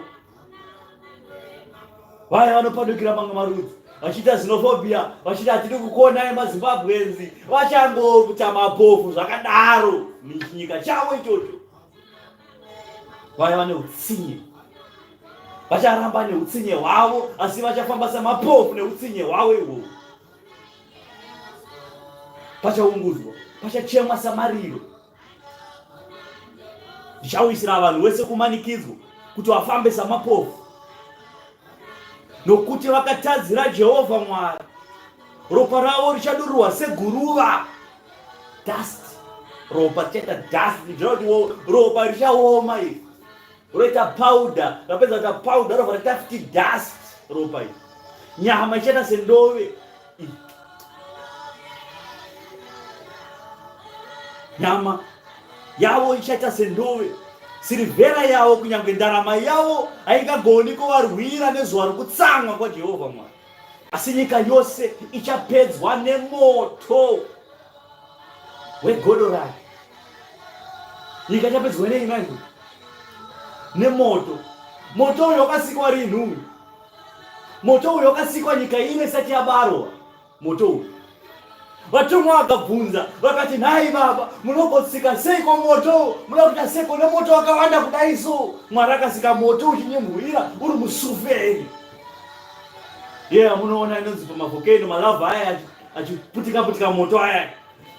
Vaya vanopandukira mamwe marudzi vachiita xenophobia, vachiti hatidi kukuonai maZimbabweans, vachangoita mapofu zvakadaro muchinyika chavo ichocho. Vaya vane utsinye vacharamba neutsinye hwavo, asi vachafamba semapofu neutsinye hwavo ihwohwo. Pachaungudzwa, pachachemwa samariro. Ndichawisira vanhu vese kumanikidzwa kuti vafambe samapofu, nokuti vakatadzira Jehovha Mwari. Ropa ravo richadururwa seguruva, dust. Ropa richaita dust, ndinoti ropa richaoma iri, roita powder, rapedza kuita powder robva raita futi dust ropa iri. Nyama ichaita sendove. Nyama yavo ichaita sendove, sirivhera yavo kunyange ndarama yavo haingagoni kuvarwira nezuva rokutsamwa kwaJehovha Mwari. Asi nyika yose ichapedzwa nemoto wegodo rake. Nyika ichapedzwa nei manje? Nemoto. Moto uyu wakasikwa rini uyu? Moto uyu wakasikwa nyika ino isati yabarwa. Moto uyu. Vatumwa vakabvunza vakati, nhai baba, munogotsika seiko moto? Munoda kuita seiko nemoto wakawanda kudai so? Mwari akasika moto uchinyemhurira uri musuferi. Ye yeah, munoona inonzi pamavhokeno malavha aya achiputika putika moto aya.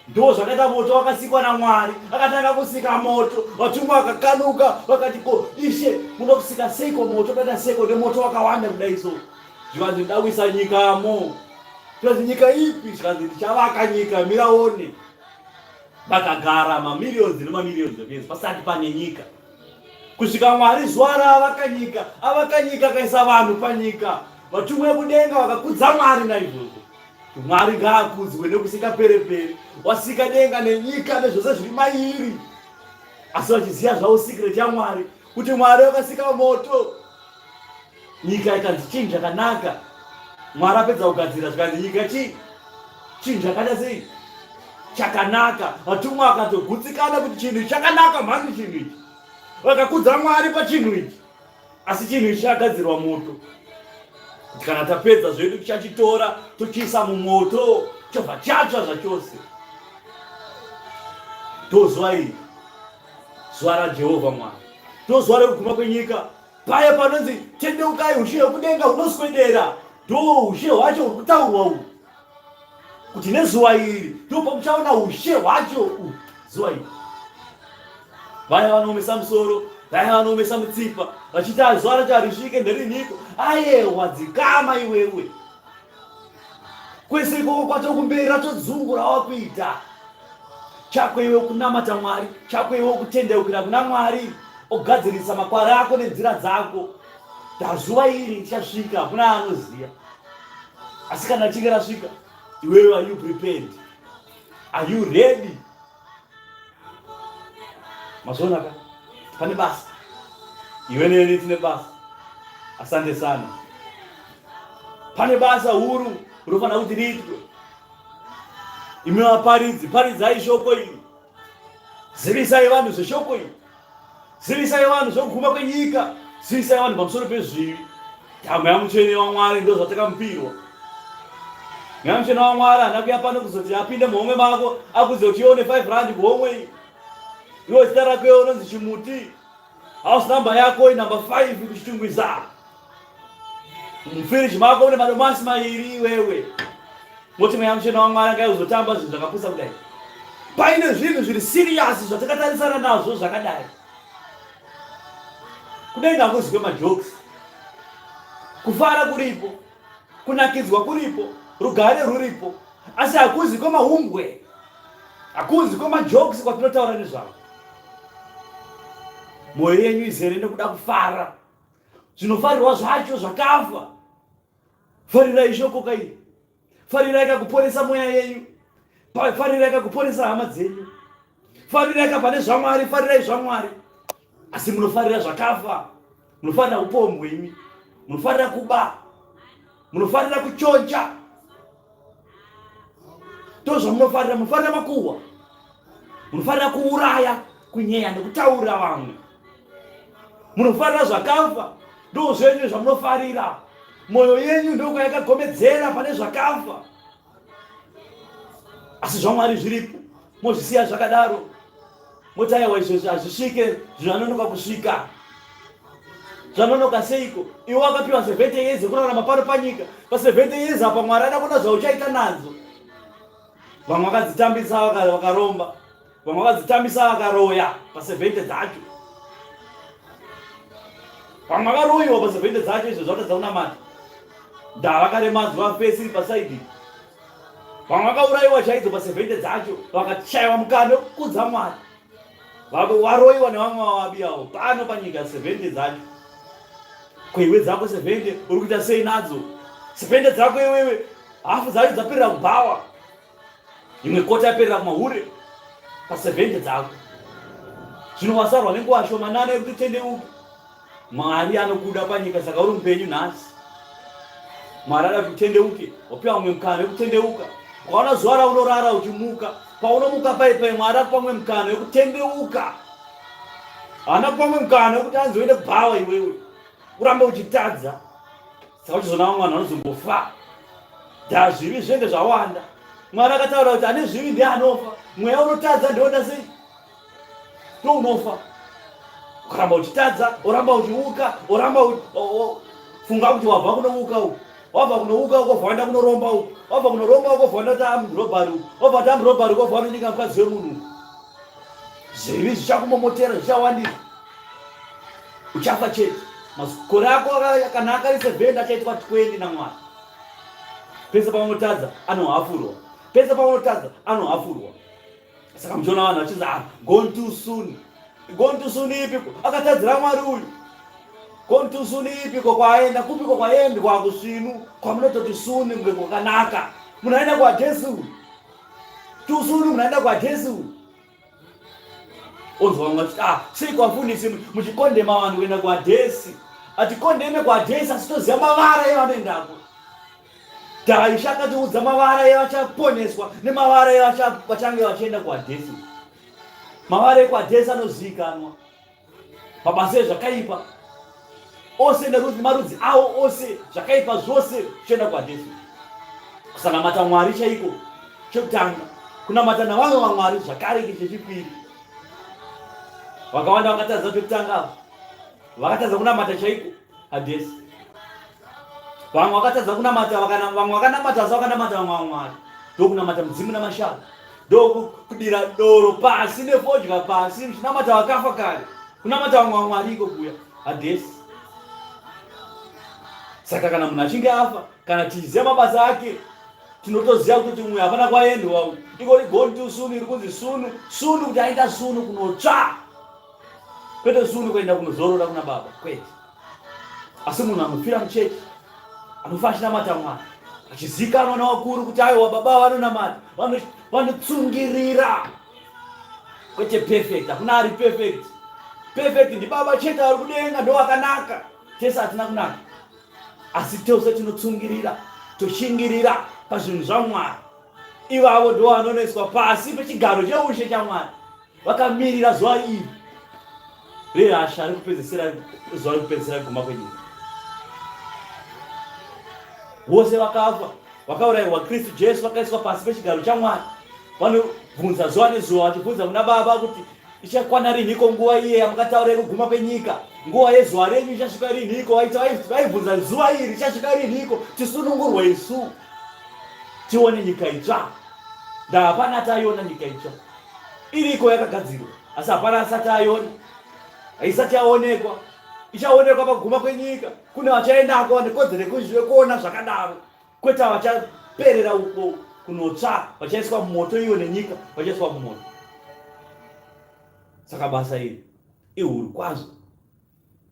Ndo zvakaita moto wakasikwa naMwari. Akatanga kusika moto, vatumwa vakakanuka vakati, ko ishe, munoda kusika seiko moto kudaita seiko nemoto wakawanda kudai so? Zvikanzi ndida kuisa nyikamo. Zvikanzi nyika ipi? Zvikanzi ndichavaka nyika, mira one. Vakagara mamillions nemamillions of years pasati pane nyika. Kusvika Mwari zuva raavaka nyika, avaka nyika akaisa vanhu panyika. Vatumwa vekudenga vakakudza Mwari naizvozvo. Mwari ngaakudzwe nekusingapereperi, wasika denga nenyika nezvose zviri mairi. Asi vachiziva zvavo secret yaMwari kuti Mwari wakasika moto, nyika ikanzi chinhu chakanaka. Mwari apedza kugadzira zvikanzi nyika chii chinhu chakaita sei chakanaka. Vatumwa vakatogutsikana kuti chinhu chakanaka mhani chinhu ichi, vakakudza Mwari pachinhu ichi. Asi chinhu ichi chakagadzirwa moto, kuti kana tapedza zvedu tichachitora tochiisa mumoto chobva chatsva zvachose. Ndozuva iri, zuva raJehovha Mwari, ndozuva rekuguma kwenyika. Paya panonzi tendeukai ushe hwekudenga hunoswedera, ndo ushe hwacho huri kutaurwa uhu, kuti nezuva iri ndo pamuchaona ushe hwacho uhu zuva iri. Vaya vanoomesa musoro, vaya vanoomesa mutsipa, vachiti zuva racho harisvike nderiniko? Ayewa, dzikama iwewe. Kwese ikoko kwacho kumberi ratodzungu rawakuita. Chako iwe kunamata Mwari, chako iwe kutendeukira kuna Mwari, ogadzirisa makwara ako nenzira dzako. Dazuva iri richasvika, hakuna anoziva. Asi kana richinge rasvika, iwewe are you prepared? Are you ready? Mazviona ka? Pane basa. Iwe neni tine basa. Asante sana. Pane basa huru rinofanira kuti riitwe. Imi vaparidzi, paridzai shoko iri. Zivisai vanhu zveshoko iri. Zivisai vanhu zvokuguma kwenyika. Zivisai vanhu pamusoro pezvivi. Mweya Mutsvene waMwari ndo zvatakamupirwa. Mweya Mutsvene waMwari haana kuya pano kuzoti apinde muhomwe mako akuudze kuti iwe une 5 rand kuhomwe iyi. Iwe zita rako iwe unonzi Chimuti. House number yako inumber 5 kuChitungwiza. Mufiriji mako une madomasi mairi iwewe. Moti Mweya Mutsvene waMwari angai kuzotamba zvinhu zvakapusa kudai. Paine zvinhu zviri serious zvatakatarisana nazvo zvakadai. Kudenga hakuzi kwemajokes. Kufara kuripo, kunakidzwa kuripo, rugare ruripo, asi hakuzi kwemahumbwe, hakuzi kwemajokes kwatinotaura nezvavo. Mwoyo yenyu izere nekuda kufara, zvinofarirwa zvacho zvakafa. Farirai shoko kai, farirai kakuporesa mweya yenyu, farirai kakuporesa hama dzenyu, farirai ka pane zvaMwari, farirai zvaMwari. Asi munofarira zvakafa, munofarira upombwe imi, munofarira kuba, munofarira kuchonja, ndozvamunofarira. Munofarira makuhwa, munofarira kuuraya, kunyeya nekutaurira vamwe. Munofarira zvakafa, ndo zvenyu zvamunofarira. Mwoyo yenyu ndokwayakagomedzera pane zvakafa, asi zvaMwari zviripo, mozvisiya zvakadaro. Moti aiwa, izvozvi hazvisvike, zvanonoka kusvika. Zvanonoka seiko? Iwe wakapiwa 70 years yekurarama pano panyika. Pa 70 years apa Mwari ada kuona zvauchaita nadzo. Vamwe vakadzitambisa vakaromba, vamwe vakadzitambisa vakaroya pa 70 dzacho. Vamwe vakaroyiwa pa 70 dzacho, izvo zvatadza kunamata. Ndaa vakaremadzwa fesi iri pasaidi. Vamwe vakaurayiwa chaidzo pa 70 dzacho, vakashaiwa mukana wekukudza Mwari. Varoyiwa nevamwe vavabiyawo pano panyika 70 dzacho. Ko iwe dzako 70 uri kuita sei nadzo? 70 dzako iwewe hafu dzacho dzaperera kubhawa, imwe kota yaperera kumahure pa 70 dzako. Zvino wasarwa nenguva shomanana yekuti utendeuke. Mwari anokuda panyika, saka uri mupenyu nhasi. Mwari ada kuti utendeuke, wapiwa mumwe mukana wekutendeuka. Ukaona zuva raunorara uchimuka, paunomuka pai pai Mwari akupa mumwe mukana wekutendeuka. Haana kupa mumwe mukana wekuti anzi uende kubhawa iwewe, urambe uchitadza. Saka uchizoona vamwe vanhu vanozongofa. Dha zvivi zvenge zvawanda. Mwari akataura kuti ane zvivi ndiye anofa. Mweya unotadza ndioda sei? Ndounofa. Ukaramba uchitadza, oramba uchiuka, oramba funga kuti wabva kunouka uku, wabva kunouka uko, wabva waenda kunoromba uku, wabva kunoromba uko, wabva waenda tamurobhari uku, wabva tamurobhari uku, wabva wanonyika mukadzi wemunhu uku. Zvivi zvichakumomotera, zvichawandisa, uchafa chete. Makore ako kana akari 70 achaitwa 20 naMwari. Pese paunotadza anohafurwa, pese paunotadza anohafurwa. Saka muchiona vanhu vachinzi ah, gone too soon. Gone too soon ipiko? Akatadzira Mwari uyu. Gone too soon ipiko? Kwaenda kupiko? Kwaendi kwakusvinu kwamunototi soon kunge kwakanaka. Munhu aenda kwaJesu. Too soon munhu aenda kwaJesu. Onzwa vamwe vachiti ah, sei kwafundisi muchikondema vanhu kuenda kwaJesu? Atikondeme kwaJesu, asi toziva mavara evanoendako. Ishe akatiudza mavara evachaponeswa nemavara evachange vachienda kuHadhesi. Mavara ekuHadhesi anozivikanwa mabasa ezvakaipa ose nemarudzi awo ose, zvakaipa zvose zvichienda kuHadhesi. Kusanamata Mwari chaiko chekutanga, kunamata navamwe vamwari zvakare chechipiri. Vakawanda vakatadza pekutanga apa. Vakatadza kunamata chaiko hadesi. Vamwe vakatadza kunamata, vamwe vakanamata asi vakanamata vamwe vamwari. Ndokunamata mudzimu namashava. Ndokudira doro pasi nefodya pasi muchinamata vakafa kare. Kunamata vamwe vamwari iko kuya hadesi. Saka kana munhu achinge afa, kana tichiziva mabasa ake, tinotoziva kutoti umwe hapana kwaendwa uyu. Ikori gone too soon iri kunzi sunu sunu kuti aenda sunu kunotsva. Kwete sunu kuenda kunozorora kuna baba, kwete. Asi munhu anofira muchechi anofa achinamata Mwari achizikanwa navakuru kuti aiwa baba vanonamata, vanotsungirira. Kwete perfect, hakuna ari perfect. Perfect ndibaba chete vari kudenga ndo vakanaka, tese hatina kunaka. Asi tose tinotsungirira, toshingirira pazvinhu zvaMwari. Ivavo ndo vanonoiswa pasi pechigaro cheushe chaMwari, vakamirira zuva iri rehasha rekupedzisira, zuva rekupedzisira kuguma kwenyika. Vose vakafa vakaurayirwa Kristu Jesu vakaiswa pasi pechigaro chaMwari, vanobvunza zuva nezuva vachibvunza kuna Baba kuti ichakwana rinhiko nguva iye yamakataura yekuguma kwenyika? Nguva yezuva renyu ichasvika rinhiko? Vaibvunza zuva iri ichasvika rinhiko tisunungurwe isu tione nyika itsva. Ndahapana ati aiona nyika itsva iriko yakagadzirwa, asi hapana asati aiona, haisati yaonekwa. Ichaonekwa pakuguma kwenyika. Kune vachaendako vane kodzero yekuona zvakadaro, kwete vachaperera uko kunotsva, vachaiswa mumoto iyo nenyika vachaiswa mumoto. Saka basa iri ihuru kwazvo.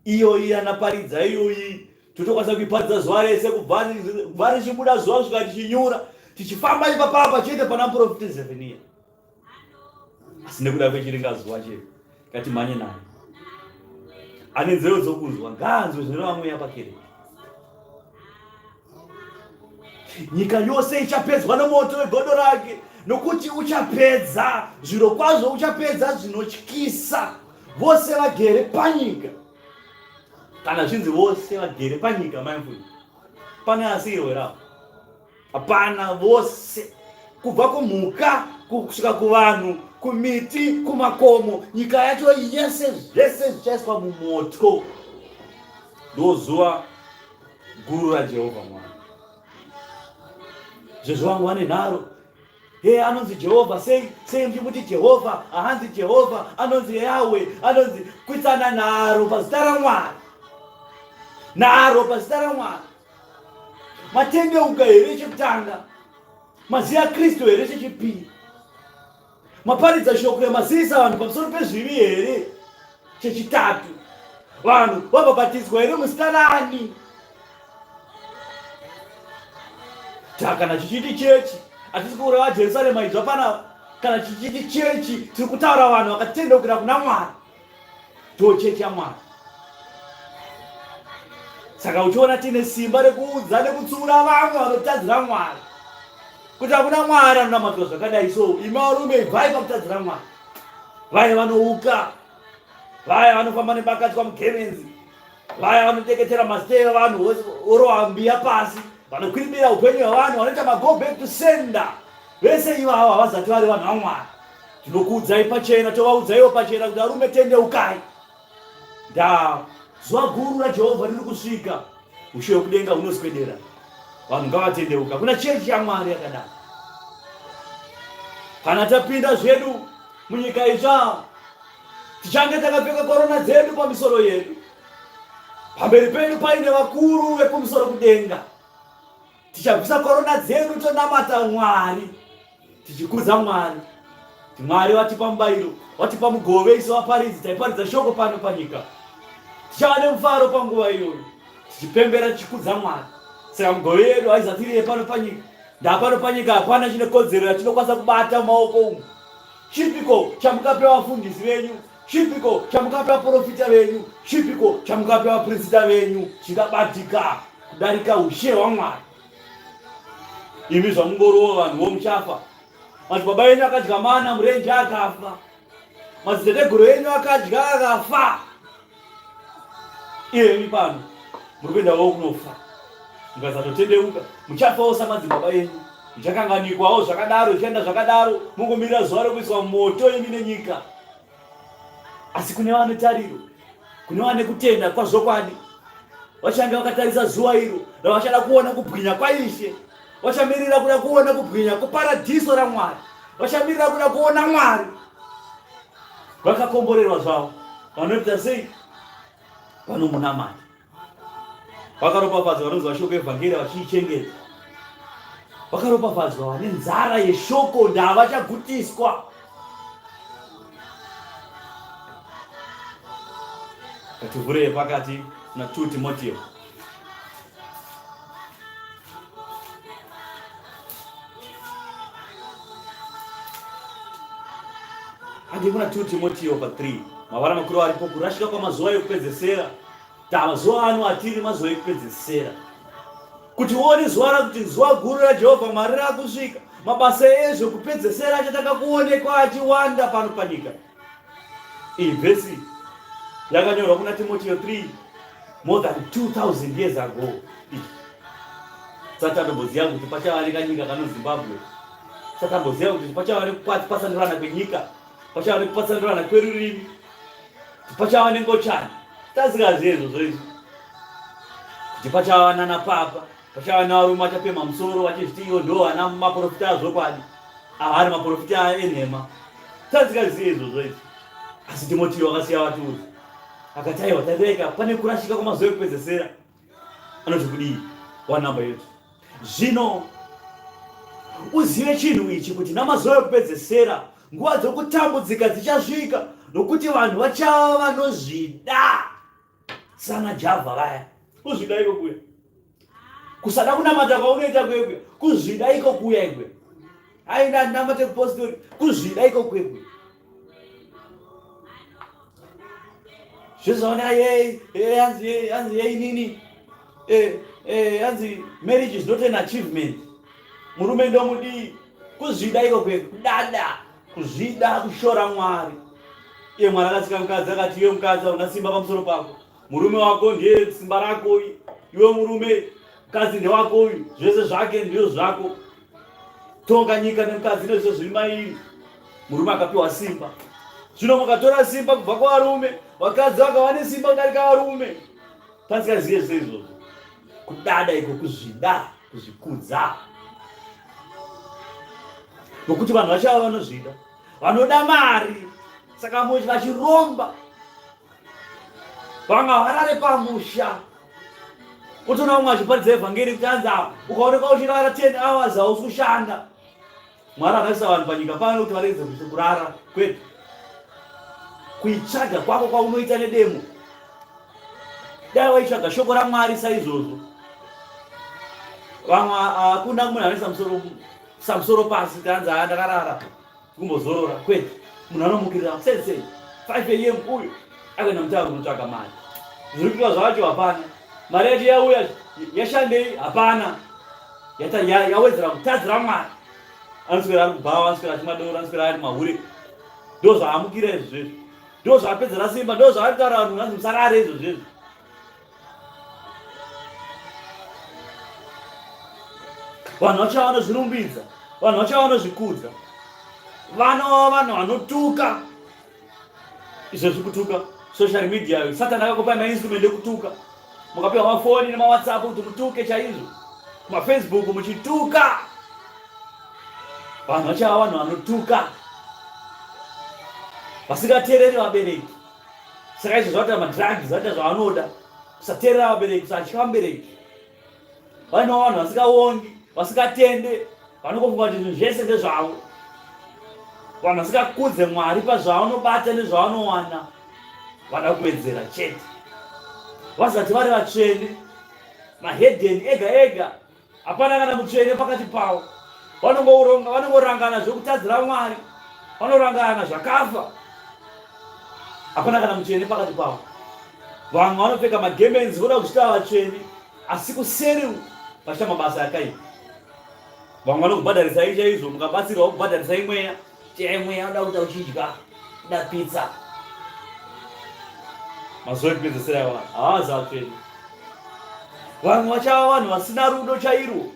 Iyoyi yanaparidza iyoyi totokwanisa kuiparidza zuva rese kubva richibuda zuva kusvika richinyura, tichifamba ipapapa chete pana muprofita Zefania. Asi nekuda kwechiringa zuva chedu ngatimhanye naye. Ane nzeve dzokunzwa ngaanzwe zvinoreva mweya pakereke. Nyika yose ichapedzwa nomoto wegodo rake, nokuti uchapedza zviro kwazvo, uchapedza zvinotyisa vose vagere panyika. Kana zvinzi vose vagere panyika, mai mfuyi, pane asirwe here apo? Hapana, vose kubva kumhuka kusvika kuvanhu, kumiti, kumakomo, nyika yacho yese, zvese zvichaiswa mumoto. Ndozuva guru raJehovha Mwari. Zvezvo vamwe vane nharo, he anonzi Jehovha sei? Sei muchimuti Jehovha? Haanzi Jehovha, anonzi Yahwe, anonzi kuitsana nharo pazita raMwari, nharo pazita raMwari. Matendeuka here chekutanga? Maziva Kristu here chechipiri? Maparidza shoko remazivisa vanhu pamusoro pezvivi here chechitatu? Vanhu vabhabhatidzwa here muzita rani? Kana chichiti chechi, hatisi kureva Jerusarema idzva panapa. Kana chichiti chechi, tiri kutaura vanhu vakatendeukira kuna Mwari. Ndo chechi yaMwari. Saka uchiona tine simba rekuudza nekutsiura vamwe vanotadzira Mwari kuti hakuna Mwari anonamatwa zvakadai, so imi varume ibvai pakutadzira Mwari. Vaya vanouka, vaya vanofamba nebakatwa mugemenzi, vaya vanoteketera mazita evanhu vorova mbiya pasi, vanokwiribira upenyu hwevanhu, vanoita mago back to sender, vese ivavo havazati vari vanhu vaMwari. Tinokuudzai pachena, tovaudzaiwo pachena kuti varume tendeukai. Ndaa zuva guru raJehovha riri kusvika, ushe hwekudenga hunoswedera. Vanhu ngavatendeuka. Kuna chechi yaMwari yakadaro. Kana tapinda zvedu munyika itsva, tichange takapfeka korona dzedu pamisoro yedu. Pamberi pedu paine vakuru vekumusoro kudenga. Tichabvisa korona dzedu tonamata Mwari, tichikudza Mwari. Mwari vatipa mubayiro, vatipa mugove isu vaparidzi taiparidza shoko pano panyika. Tichava nemufaro panguva iyoyo, tichipembera tichikudza Mwari. Saka mugove yedu haizati iri yepano panyika. Ndapano panyika hapana chine kodzero yatinokwanisa kubata mumaoko umu. Chipiko chamukape vafundisi venyu? Chipiko chamukape vaporofita venyu? Chipiko chamukape vaprinsita venyu chingabatika kudarika ushe hwaMwari? Imi zvamungorowo vanhu vo muchafa. Madzibaba enyu akadya mana murenje akafa. Madziteteguru enyu akadya akafa. Iyemi pano muri kuendawo kunofa. Mukasatotendeuka muchafawo samadzibaba enyu. Muchakanganikwawo zvakadaro, zvichaenda zvakadaro, mongomirira zuva rekuiswa moto imi nenyika. Asi kune vane tariro, Kune vane kutenda kwazvokwadi vachange vakatarisa zuva iro ravachada kuona kubwinya kwaIshe, vachamirira kuda kuona kubwinya kuparadhiso raMwari, vachamirira kuda kuona Mwari. Vakakomborerwa zvavo vanoita sei? Vanomunamata. Vakaropafadzwa vanonzwa shoko evhangeri vachiichengeta. Vakaropafadzwa vane nzara yeshoko ndavachagutiswa. Ngativhurei pakati na 2 Timoteo. Handi kuna 2 Timoteo pa 3. Mavara makuru aripo kurashika kwamazuva ekupedzesera. Tamazuva ano atiri mazuva ekupedzesera. Kuti uone zuva rakuti zuva guru raJehovha Mwari rakusvika, mabasa ezvekupedzesera achatanga kuonekwa achiwanda pano panyika. Iyi vhesi yakanyorwa kuna Timoteo 3 more than 2000 years ago. Satamboziva kuti pachava nekanyika kano Zimbabwe. Satamboziva kuti pachava nekupatsanurana kwenyika, pachava nekupatsanurana kwerurimi, pachava nengochani. Tasingazive izvozvo izvi. Kuti pachava nana papa, pachava nevarume vachapemha musoro vachizviti ivo ndo vana maprofita azvokwadi. Ava ari maprofita enhema. Tasingazive izvozvo izvi. Asi Timoteo akasiya vatiudza. Akati aiwa tareka pane kurashika kwamazuva ekupedzesera. Anoti kudii? Wanamba yetu. Zvino uzive chinhu ichi kuti namazuva ekupedzesera nguva dzokutambudzika dzichasvika nokuti vanhu vachava vanozvida sana Java vaya. Kuzvida iko kuya. Kusada kunamata kwaunoita kuya kuya. Kuzvida iko kuya ikwe. Aina namate kupostori. Kuzvida iko kuya kuya. Zvizoona yei, hanzi hanzi yei nini. Eh, eh, hanzi marriage is not an achievement. Murume ndomudii. Kuzvida iko kuya kudada. Kuzvida kushora Mwari. Iye Mwari akasika mukadzi akati iwe mukadzi hauna simba pamusoro pako. Murume wako ndiye simba rako iwe murume mukadzi ndewako uyu zvese zvake ndizvo zvako. Tonga nyika nemukadzi nezvese zviri mairi. Murume akapiwa simba. Zvino mukatora simba kubva kuvarume, vakadzi vakava nesimba kudarika varume. Tasingazive zvese izvozvo. Kudada iko kuzvida, kuzvikudza. Nokuti vanhu vachava vanozvida. Vanoda mari. Saka vachiromba. Vamwe havarare pamusha. Utoona vamwe vachiparidza evhangeri kuti anzi apa ukaonekwa uchirara 10 hours hausi kushanda. Mwari akaisa vanhu panyika pano kuti varegedze kurara kwete. Kuitsvaga kwako kwaunoita nedemo. Dai waitsvaga shoko raMwari saizvozvo. Vamwe hakuna munhu anoisa musoro samusoro pasi kanzi haa ndakarara kumbozorora kwete. Munhu anomukirira sei sei 5 am uyu akuenda mutauro kunotsvaga mari. Zviri kuitwa zvacho hapana. Mari yacho yauya yashandei hapana. Yawedzera kutadzira Mwari. Anoswera ari kubhawa, anoswera achimwa doro, anoswera ari mahure. Ndozvaamukira izvo zvezvo. Ndozvaapedzera simba, ndozvaari kutaura vanhu vanzi musarare izvo zvezvo. Vanhu vachava vanozvirumbidza, vanhu vachava vanozvikudza, vanova vanhu vanotuka. Izvezvi kutuka social media, Satani akakupai mainstrument ekutuka, mukapiwa mafoni nemawhatsapp kuti mutuke chaizvo, mafacebook muchituka. Vanhu vachava vanhu vanotuka, vasingateereri vabereki. Saka izvo zvavaita madrugs, vaita zvavanoda, kusateerera vabereki, kusatya vabereki. Vanova vanhu vasingaongi, vasingatende, vanongofunga kuti zvinhu zvese ndezvavo. Vanhu vasingakudze Mwari pazvavanobata nezvavanowana, vada kuwedzera chete. Vasati vari vatsvene, mahedheni ega ega, hapana kana mutsvene pakati pavo. Vanongouronga, vanongorangana zvekutadzira Mwari, vanorangana zvakafa. Hapana kana mutsvene pakati pavo. Vamwe vanopfeka magemenzi voda kuzvita vatsvene, asi kuseri vachiita mabasa akaipa. Vamwe vanokubhadharisai chaizvo, mukabatsirwa kubhadharisai mweya, chai mweya unoda kuita uchidya, uda pizza. Mazuva ekupedzesera awa havazi vatsvene. Vamwe vachava vanhu vasina rudo chairwo,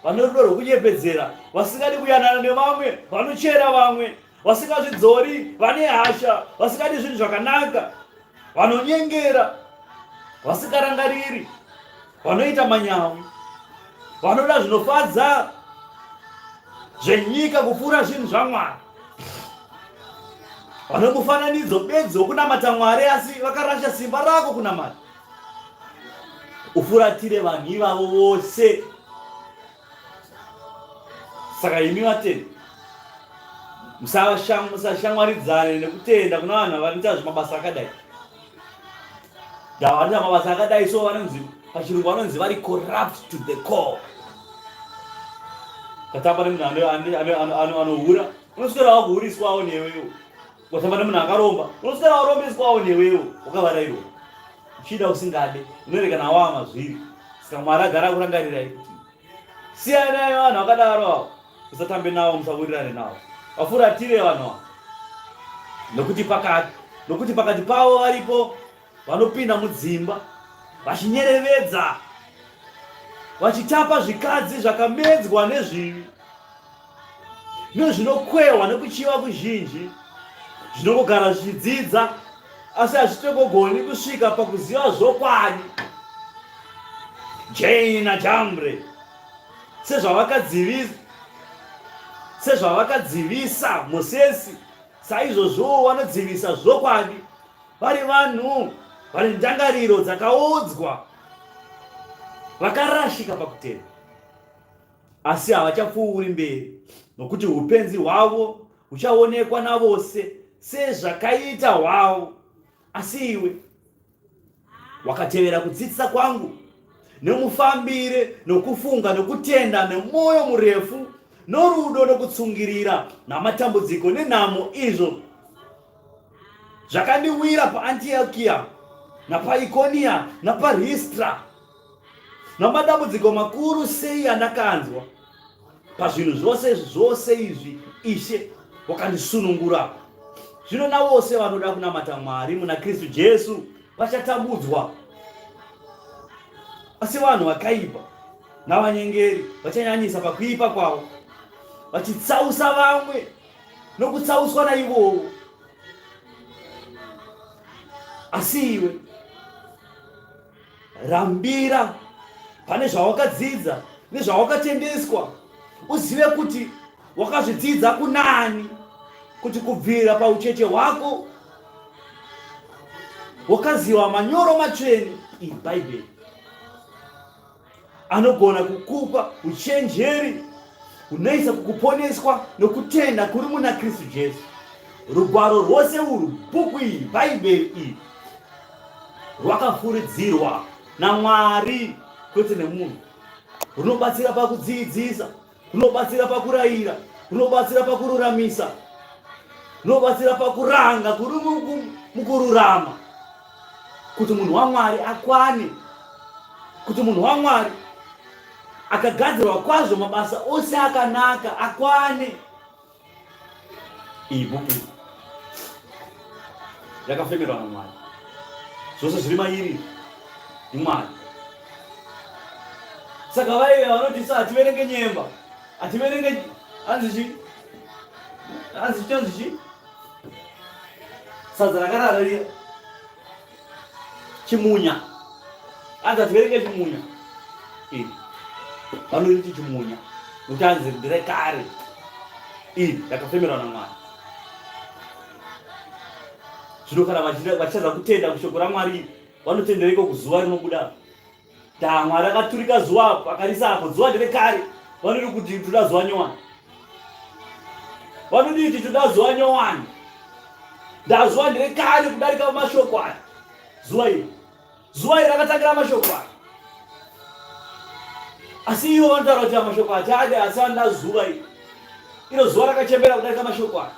vane rudo rwekunyepedzera, vasingadi kuyanana nevamwe, vanochera vamwe, vasingazvidzori, vane hasha, vasingadi zvinhu zvakanaka. Vanonyengera, vasikarangariri, vanoita manyawi, vanoda zvinofadza zvenyika kupfuura zvinhu zvaMwari, vane mufananidzo bedzi wokunamata Mwari asi vakarasha simba rako kunamata. Ufuratire vanhu ivavo vose. Saka imi vatendi musashamwaridzane nekutenda kuna vanhu vanoita zvimabasa akadai. Vanoita mabasa akadai so vanonzi pachirungu vanonzi vari corrupt to the core. Katamba nemunhu anohura unoswera wakuhuriswawo newewo. Ukatamba nemunhu akaromba unoswera warombeswawo newewo wakavarairwa. Uchida usingade unoerekana wava mazviri. Saka Mwari agara akurangarirai kuti siyanai vanhu vakadaro avo, musatambe navo, musawirirane navo, vafuratire vanhu avo, nokuti pakati nokuti pakati pavo varipo vanopinda mudzimba vachinyerevedza, vachitapa zvikadzi zvakamedzwa nezvivi nezvinokwehwa nekuchiva kuzhinji, zvinongogara zvichidzidza asi hazvitongogoni kusvika pakuziva zvokwadi. Jane naJambre sezvavakadzivisa sezvavakadzivisa Mosesi, saizvozvowo vanodzivisa zvokwadi, vari vanhu vane ndangariro dzakaodzwa, vakarashika pakutenda. Asi havachapfuuri mberi, nokuti upenzi hwavo huchaonekwa navose sezvakaita hwavo. Asi iwe wakatevera kudzidzisa kwangu nemufambire nokufunga nokutenda nemwoyo murefu norudo nokutsungirira namatambudziko nenhamo izvo zvakandiwira paAntiokia napaIkonia napaRistra Namadambudziko makuru sei andakanzwa pazvinhu zvose zvose izvi, Ishe wakandisunungura. Zvino navose vanoda kunamata Mwari muna Kristu Jesu vachatambudzwa, asi vanhu vakaipa navanyengeri vachanyanyisa pakuipa kwavo, vachitsausa vamwe nokutsauswa naivowo. Asi iwe Rambira pane zvawakadzidza nezvawakatendeswa, uzive kuti wakazvidzidza kunani, kuti kubvira paucheche hwako wakaziva manyoro matsvene, ibhaibheri, anogona kukupa uchenjeri hunoisa kukuponeswa nokutenda kuri muna Kristu Jesu. Rugwaro rwose urwu, bhuku iyi, Bhaibheri iri, rwakafuridzirwa naMwari kwete nemunhu. Runobatsira pakudzidzisa, runobatsira pakurayira, runobatsira pakururamisa, runobatsira pakuranga kuri mukururama, kuti munhu waMwari akwane, kuti munhu waMwari akagadzirwa kwazvo mabasa ose akanaka akwane. Iyi bhuku yakafemerwa naMwari, zvose zviri mairi ndiMwari. Saka vaive vanoti sa hativerenge nyemba, hativerenge hanzi chi hanzi chonzi chi sadza rakarara riya chimunya, hanzi hativerenge chimunya. Vanoriti chimunya nokuti hanzi nderekare, iri yakafemerwa naMwari. Zvino kana vachitadza kutenda kushoko raMwari, vanotendereiko kuzuva rinobuda? Da Mwari akaturika zuva apo, akarisa apo, zuva nderekare. Vanoti kuti toda zuva nyowani, vanodii kuti toda zuva nyowani? Da zuva nderekare kudarika mashoko aya. Zuva iri, zuva iri rakatangira mashoko aya, asi ivo vanotaura kuti mashoko achade, asi vanoda zuva iri. Iro zuva rakachembera kudarika mashoko aya.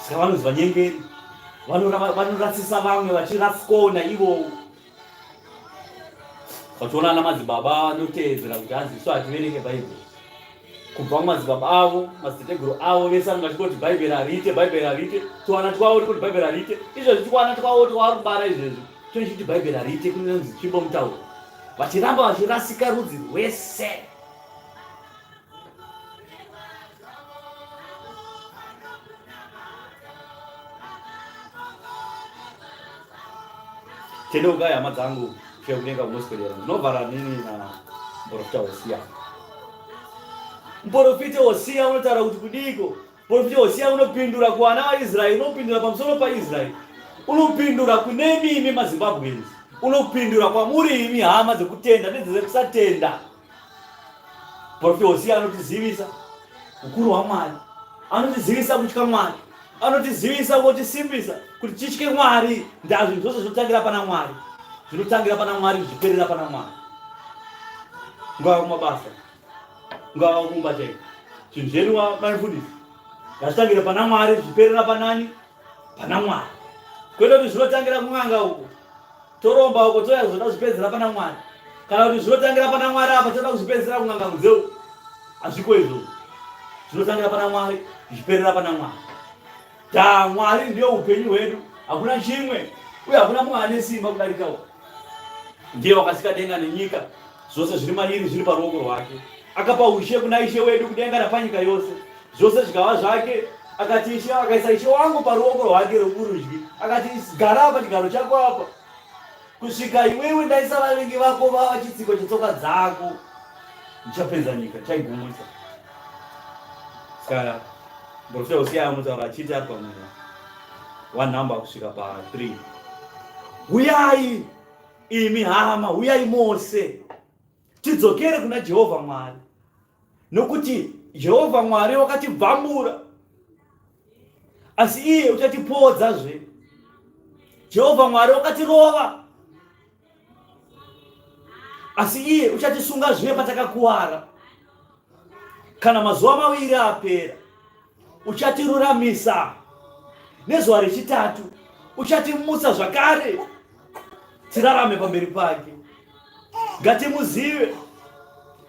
Saka vanonzi vanyengeri, vanorasisa vamwe vachirasikwawo naivowo. Vachiona ana madzibaba vanoteedzera kuti hanzi isu hativerenge bhaibheri, kubva kumadzibaba avo, madziteteguru avo vese vanenge vachingoti bhaibheri hariite, bhaibheri hariite. Tuwana twavo tikuti bhaibheri hariite izvezvi, tuwana twavo twavari kubara izvezvi toichiti bhaibheri hariite, kunonzi tsvimbo mutauro, vachiramba vachirasika rudzi rwese. Tendeukai hama dzangu, kusvika kudenga kunoswedera. Ndinovhara nini na muprofita Hosiya. Muprofita Hosiya unotaura kuti kudiiko? Muprofita Hosiya unopindura kuvana vaIsraeri, unopindura pamusoro paIsraeri, unopindura kunemi imi maZimbabweans, unopindura kwamuri imi hama dzekutenda nedzekusatenda. Muprofita Hosiya anotizivisa ukuru hwaMwari, anotizivisa kutya Mwari, anotizivisa kutisimbisa kuti titye Mwari. Ndaa zvinhu zvose zvinotangira pana Mwari, zvinotangira pana Mwari zvichiperera pana Mwari. Ungava kumabasa, ungava kumba chaiko, zvinhu zvedu vamufundisi ngazvitangire pana Mwari zvichiperera panani? Pana Mwari, kwete kuti zvinotangira kun'anga uko toromba uko touya kuzoda kuzvipedzera pana Mwari, kana kuti zvinotangira pana Mwari apa toda kuzvipedzera kun'anga kunze uko. Hazviko izvozvo. Zvinotangira pana Mwari zvichiperera pana Mwari. Da Mwari ndiyo upenyu hwedu, hakuna chimwe uye hakuna mumwe ane simba kudarika uko. Ndiye wakasika denga nenyika, zvose zviri mairi zviri paruoko rwake. Akapa ushe kuna Ishe wedu kudenga napanyika yose, zvose zvikava zvake. Akati Ishe, akaisa Ishe wangu paruoko rwake rwokurudyi, akati gara pachigaro chako apa kusvika iwewe ndaisa vavengi vako vava chitsiko chetsoka dzako. Ndichapedza nyika, ndichaigumisa. Saka muprofita Hosea anotaura achiti ari pamweya one number kusvika pa 3. Huyai imi hama, huyai mose tidzokere kuna Jehovha Mwari, nokuti Jehovha Mwari wakatibvambura, asi iye uchatipodzazve. Jehovha Mwari wakatirova, asi iye uchatisunga zve patakakuwara. Kana mazuva maviri apera, uchatiruramisa, nezuva rechitatu uchatimutsa zvakare tirarame pamberi pake. Ngatimuzive,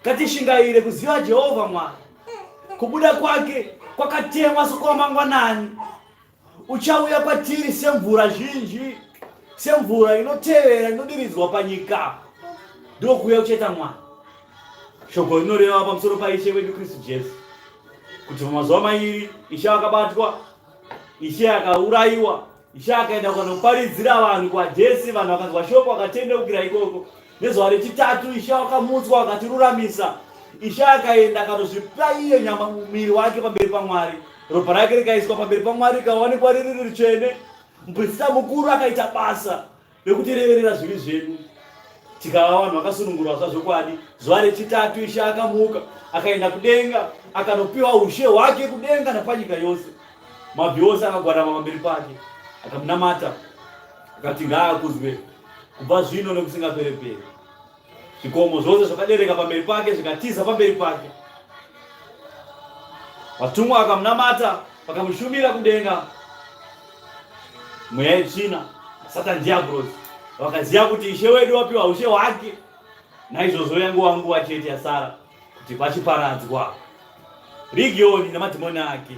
ngatishingaire kuziva Jehovha Mwari. Kubuda kwake kwakatemwa sokwamangwanani, uchauya kwatiri semvura zhinji, semvura inotevera inodiridzwa panyika. Ndokuuya kuchaita Mwari. Shoko rinoreva pamusoro paIshe wedu Kristu Jesu kuti pamazuva mairi Ishe akabatwa, Ishe akaurayiwa, Ishe akaenda kukanoparidzira vanhu kwaJesi, vanhu vakanzwa shoko vakatendeukira ikoko. Nezuva rechitatu Ishe wakamutswa akatiruramisa. Ishe akaenda akanozvipa iye nyama muviri wake pamberi paMwari. Ropa rake rikaiswa pamberi paMwari rikawanikwa riri ritsvene. Muprista mukuru akaita basa rekutireverera zvivi zvedu tikava vanhu vakasunungurwa zvazvokwadi. Zuva rechitatu Ishe akamuka akaenda kudenga akanopiwa ushe hwake kudenga napanyika yose. Mabvi ose akagwadama pamberi pake akamunamata akati ngaakudzwe kubva zvino nekusingapereperi. Zvikomo zvose zvakadereka pamberi pake zvikatiza pamberi pake. Vatumwa vakamunamata vakamushumira kudenga. Mweya yetsvina, Satan Diablos, vakaziva kuti Ishe wedu wapiwa ushe hwake. Naizvozvo yanguva nguva chete yasara kuti vachiparadzwa. Rigioni nemadhimoni ake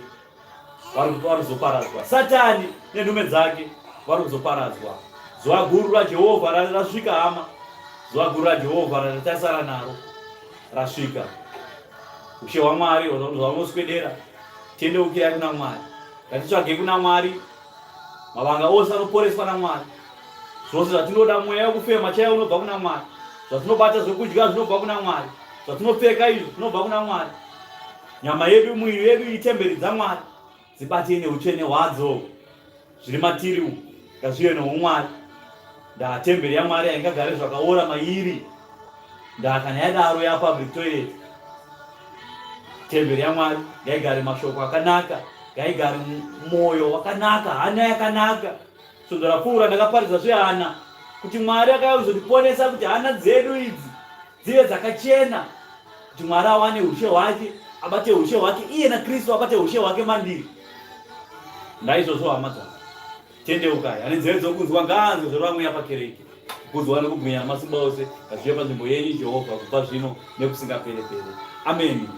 vari kuzoparadzwa. Satani nenhume dzake vari kuzoparadzwa. Zuva guru raJehovha rasvika, hama. Zuva guru raJehovha ratichasara naro rasvika. Ushe hwaMwari hwanoswedera. Tendeukirai kuna Mwari. Ngatitsvage kuna Mwari. Mavanga ose anoporeswa naMwari. Zvose zvatinoda, mweya wekufema chaiwo unobva kuna Mwari. Zvatinobata zvekudya zvinobva kuna Mwari. Zvatinopfeka izvi zvinobva kuna Mwari. Nyama yedu, muviri yedu itemberi dzaMwari, dzibatei neutsvene hwadzo. Zviri matiri umu ngazvive noumwari. Ndaa temberi yaMwari haingagare zvakaora mairi. Ndaa kana yadaro yapublic toilet. Temberi yaMwari ngaigare mashoko akanaka, ngaigare mwoyo wakanaka, hana yakanaka. Svondo rapfuura ndakaparidza zvehana kuti Mwari akauya kuzotiponesa kuti hana dzedu idzi dzive dzakachena kuti Mwari awane ushe hwake, abate ushe hwake iye naKristu abate ushe hwake mandiri. Naizvozvo hama dzangu, tendeukai. Ane nzeve dzokunzwa ngaanzwe zvoreva Mweya pakereke. Kukudzwa nokubwinya namasimba ose ngazvive panzvimbo yenyu Jehovha kubva zvino nekusingaperepere. Ameni.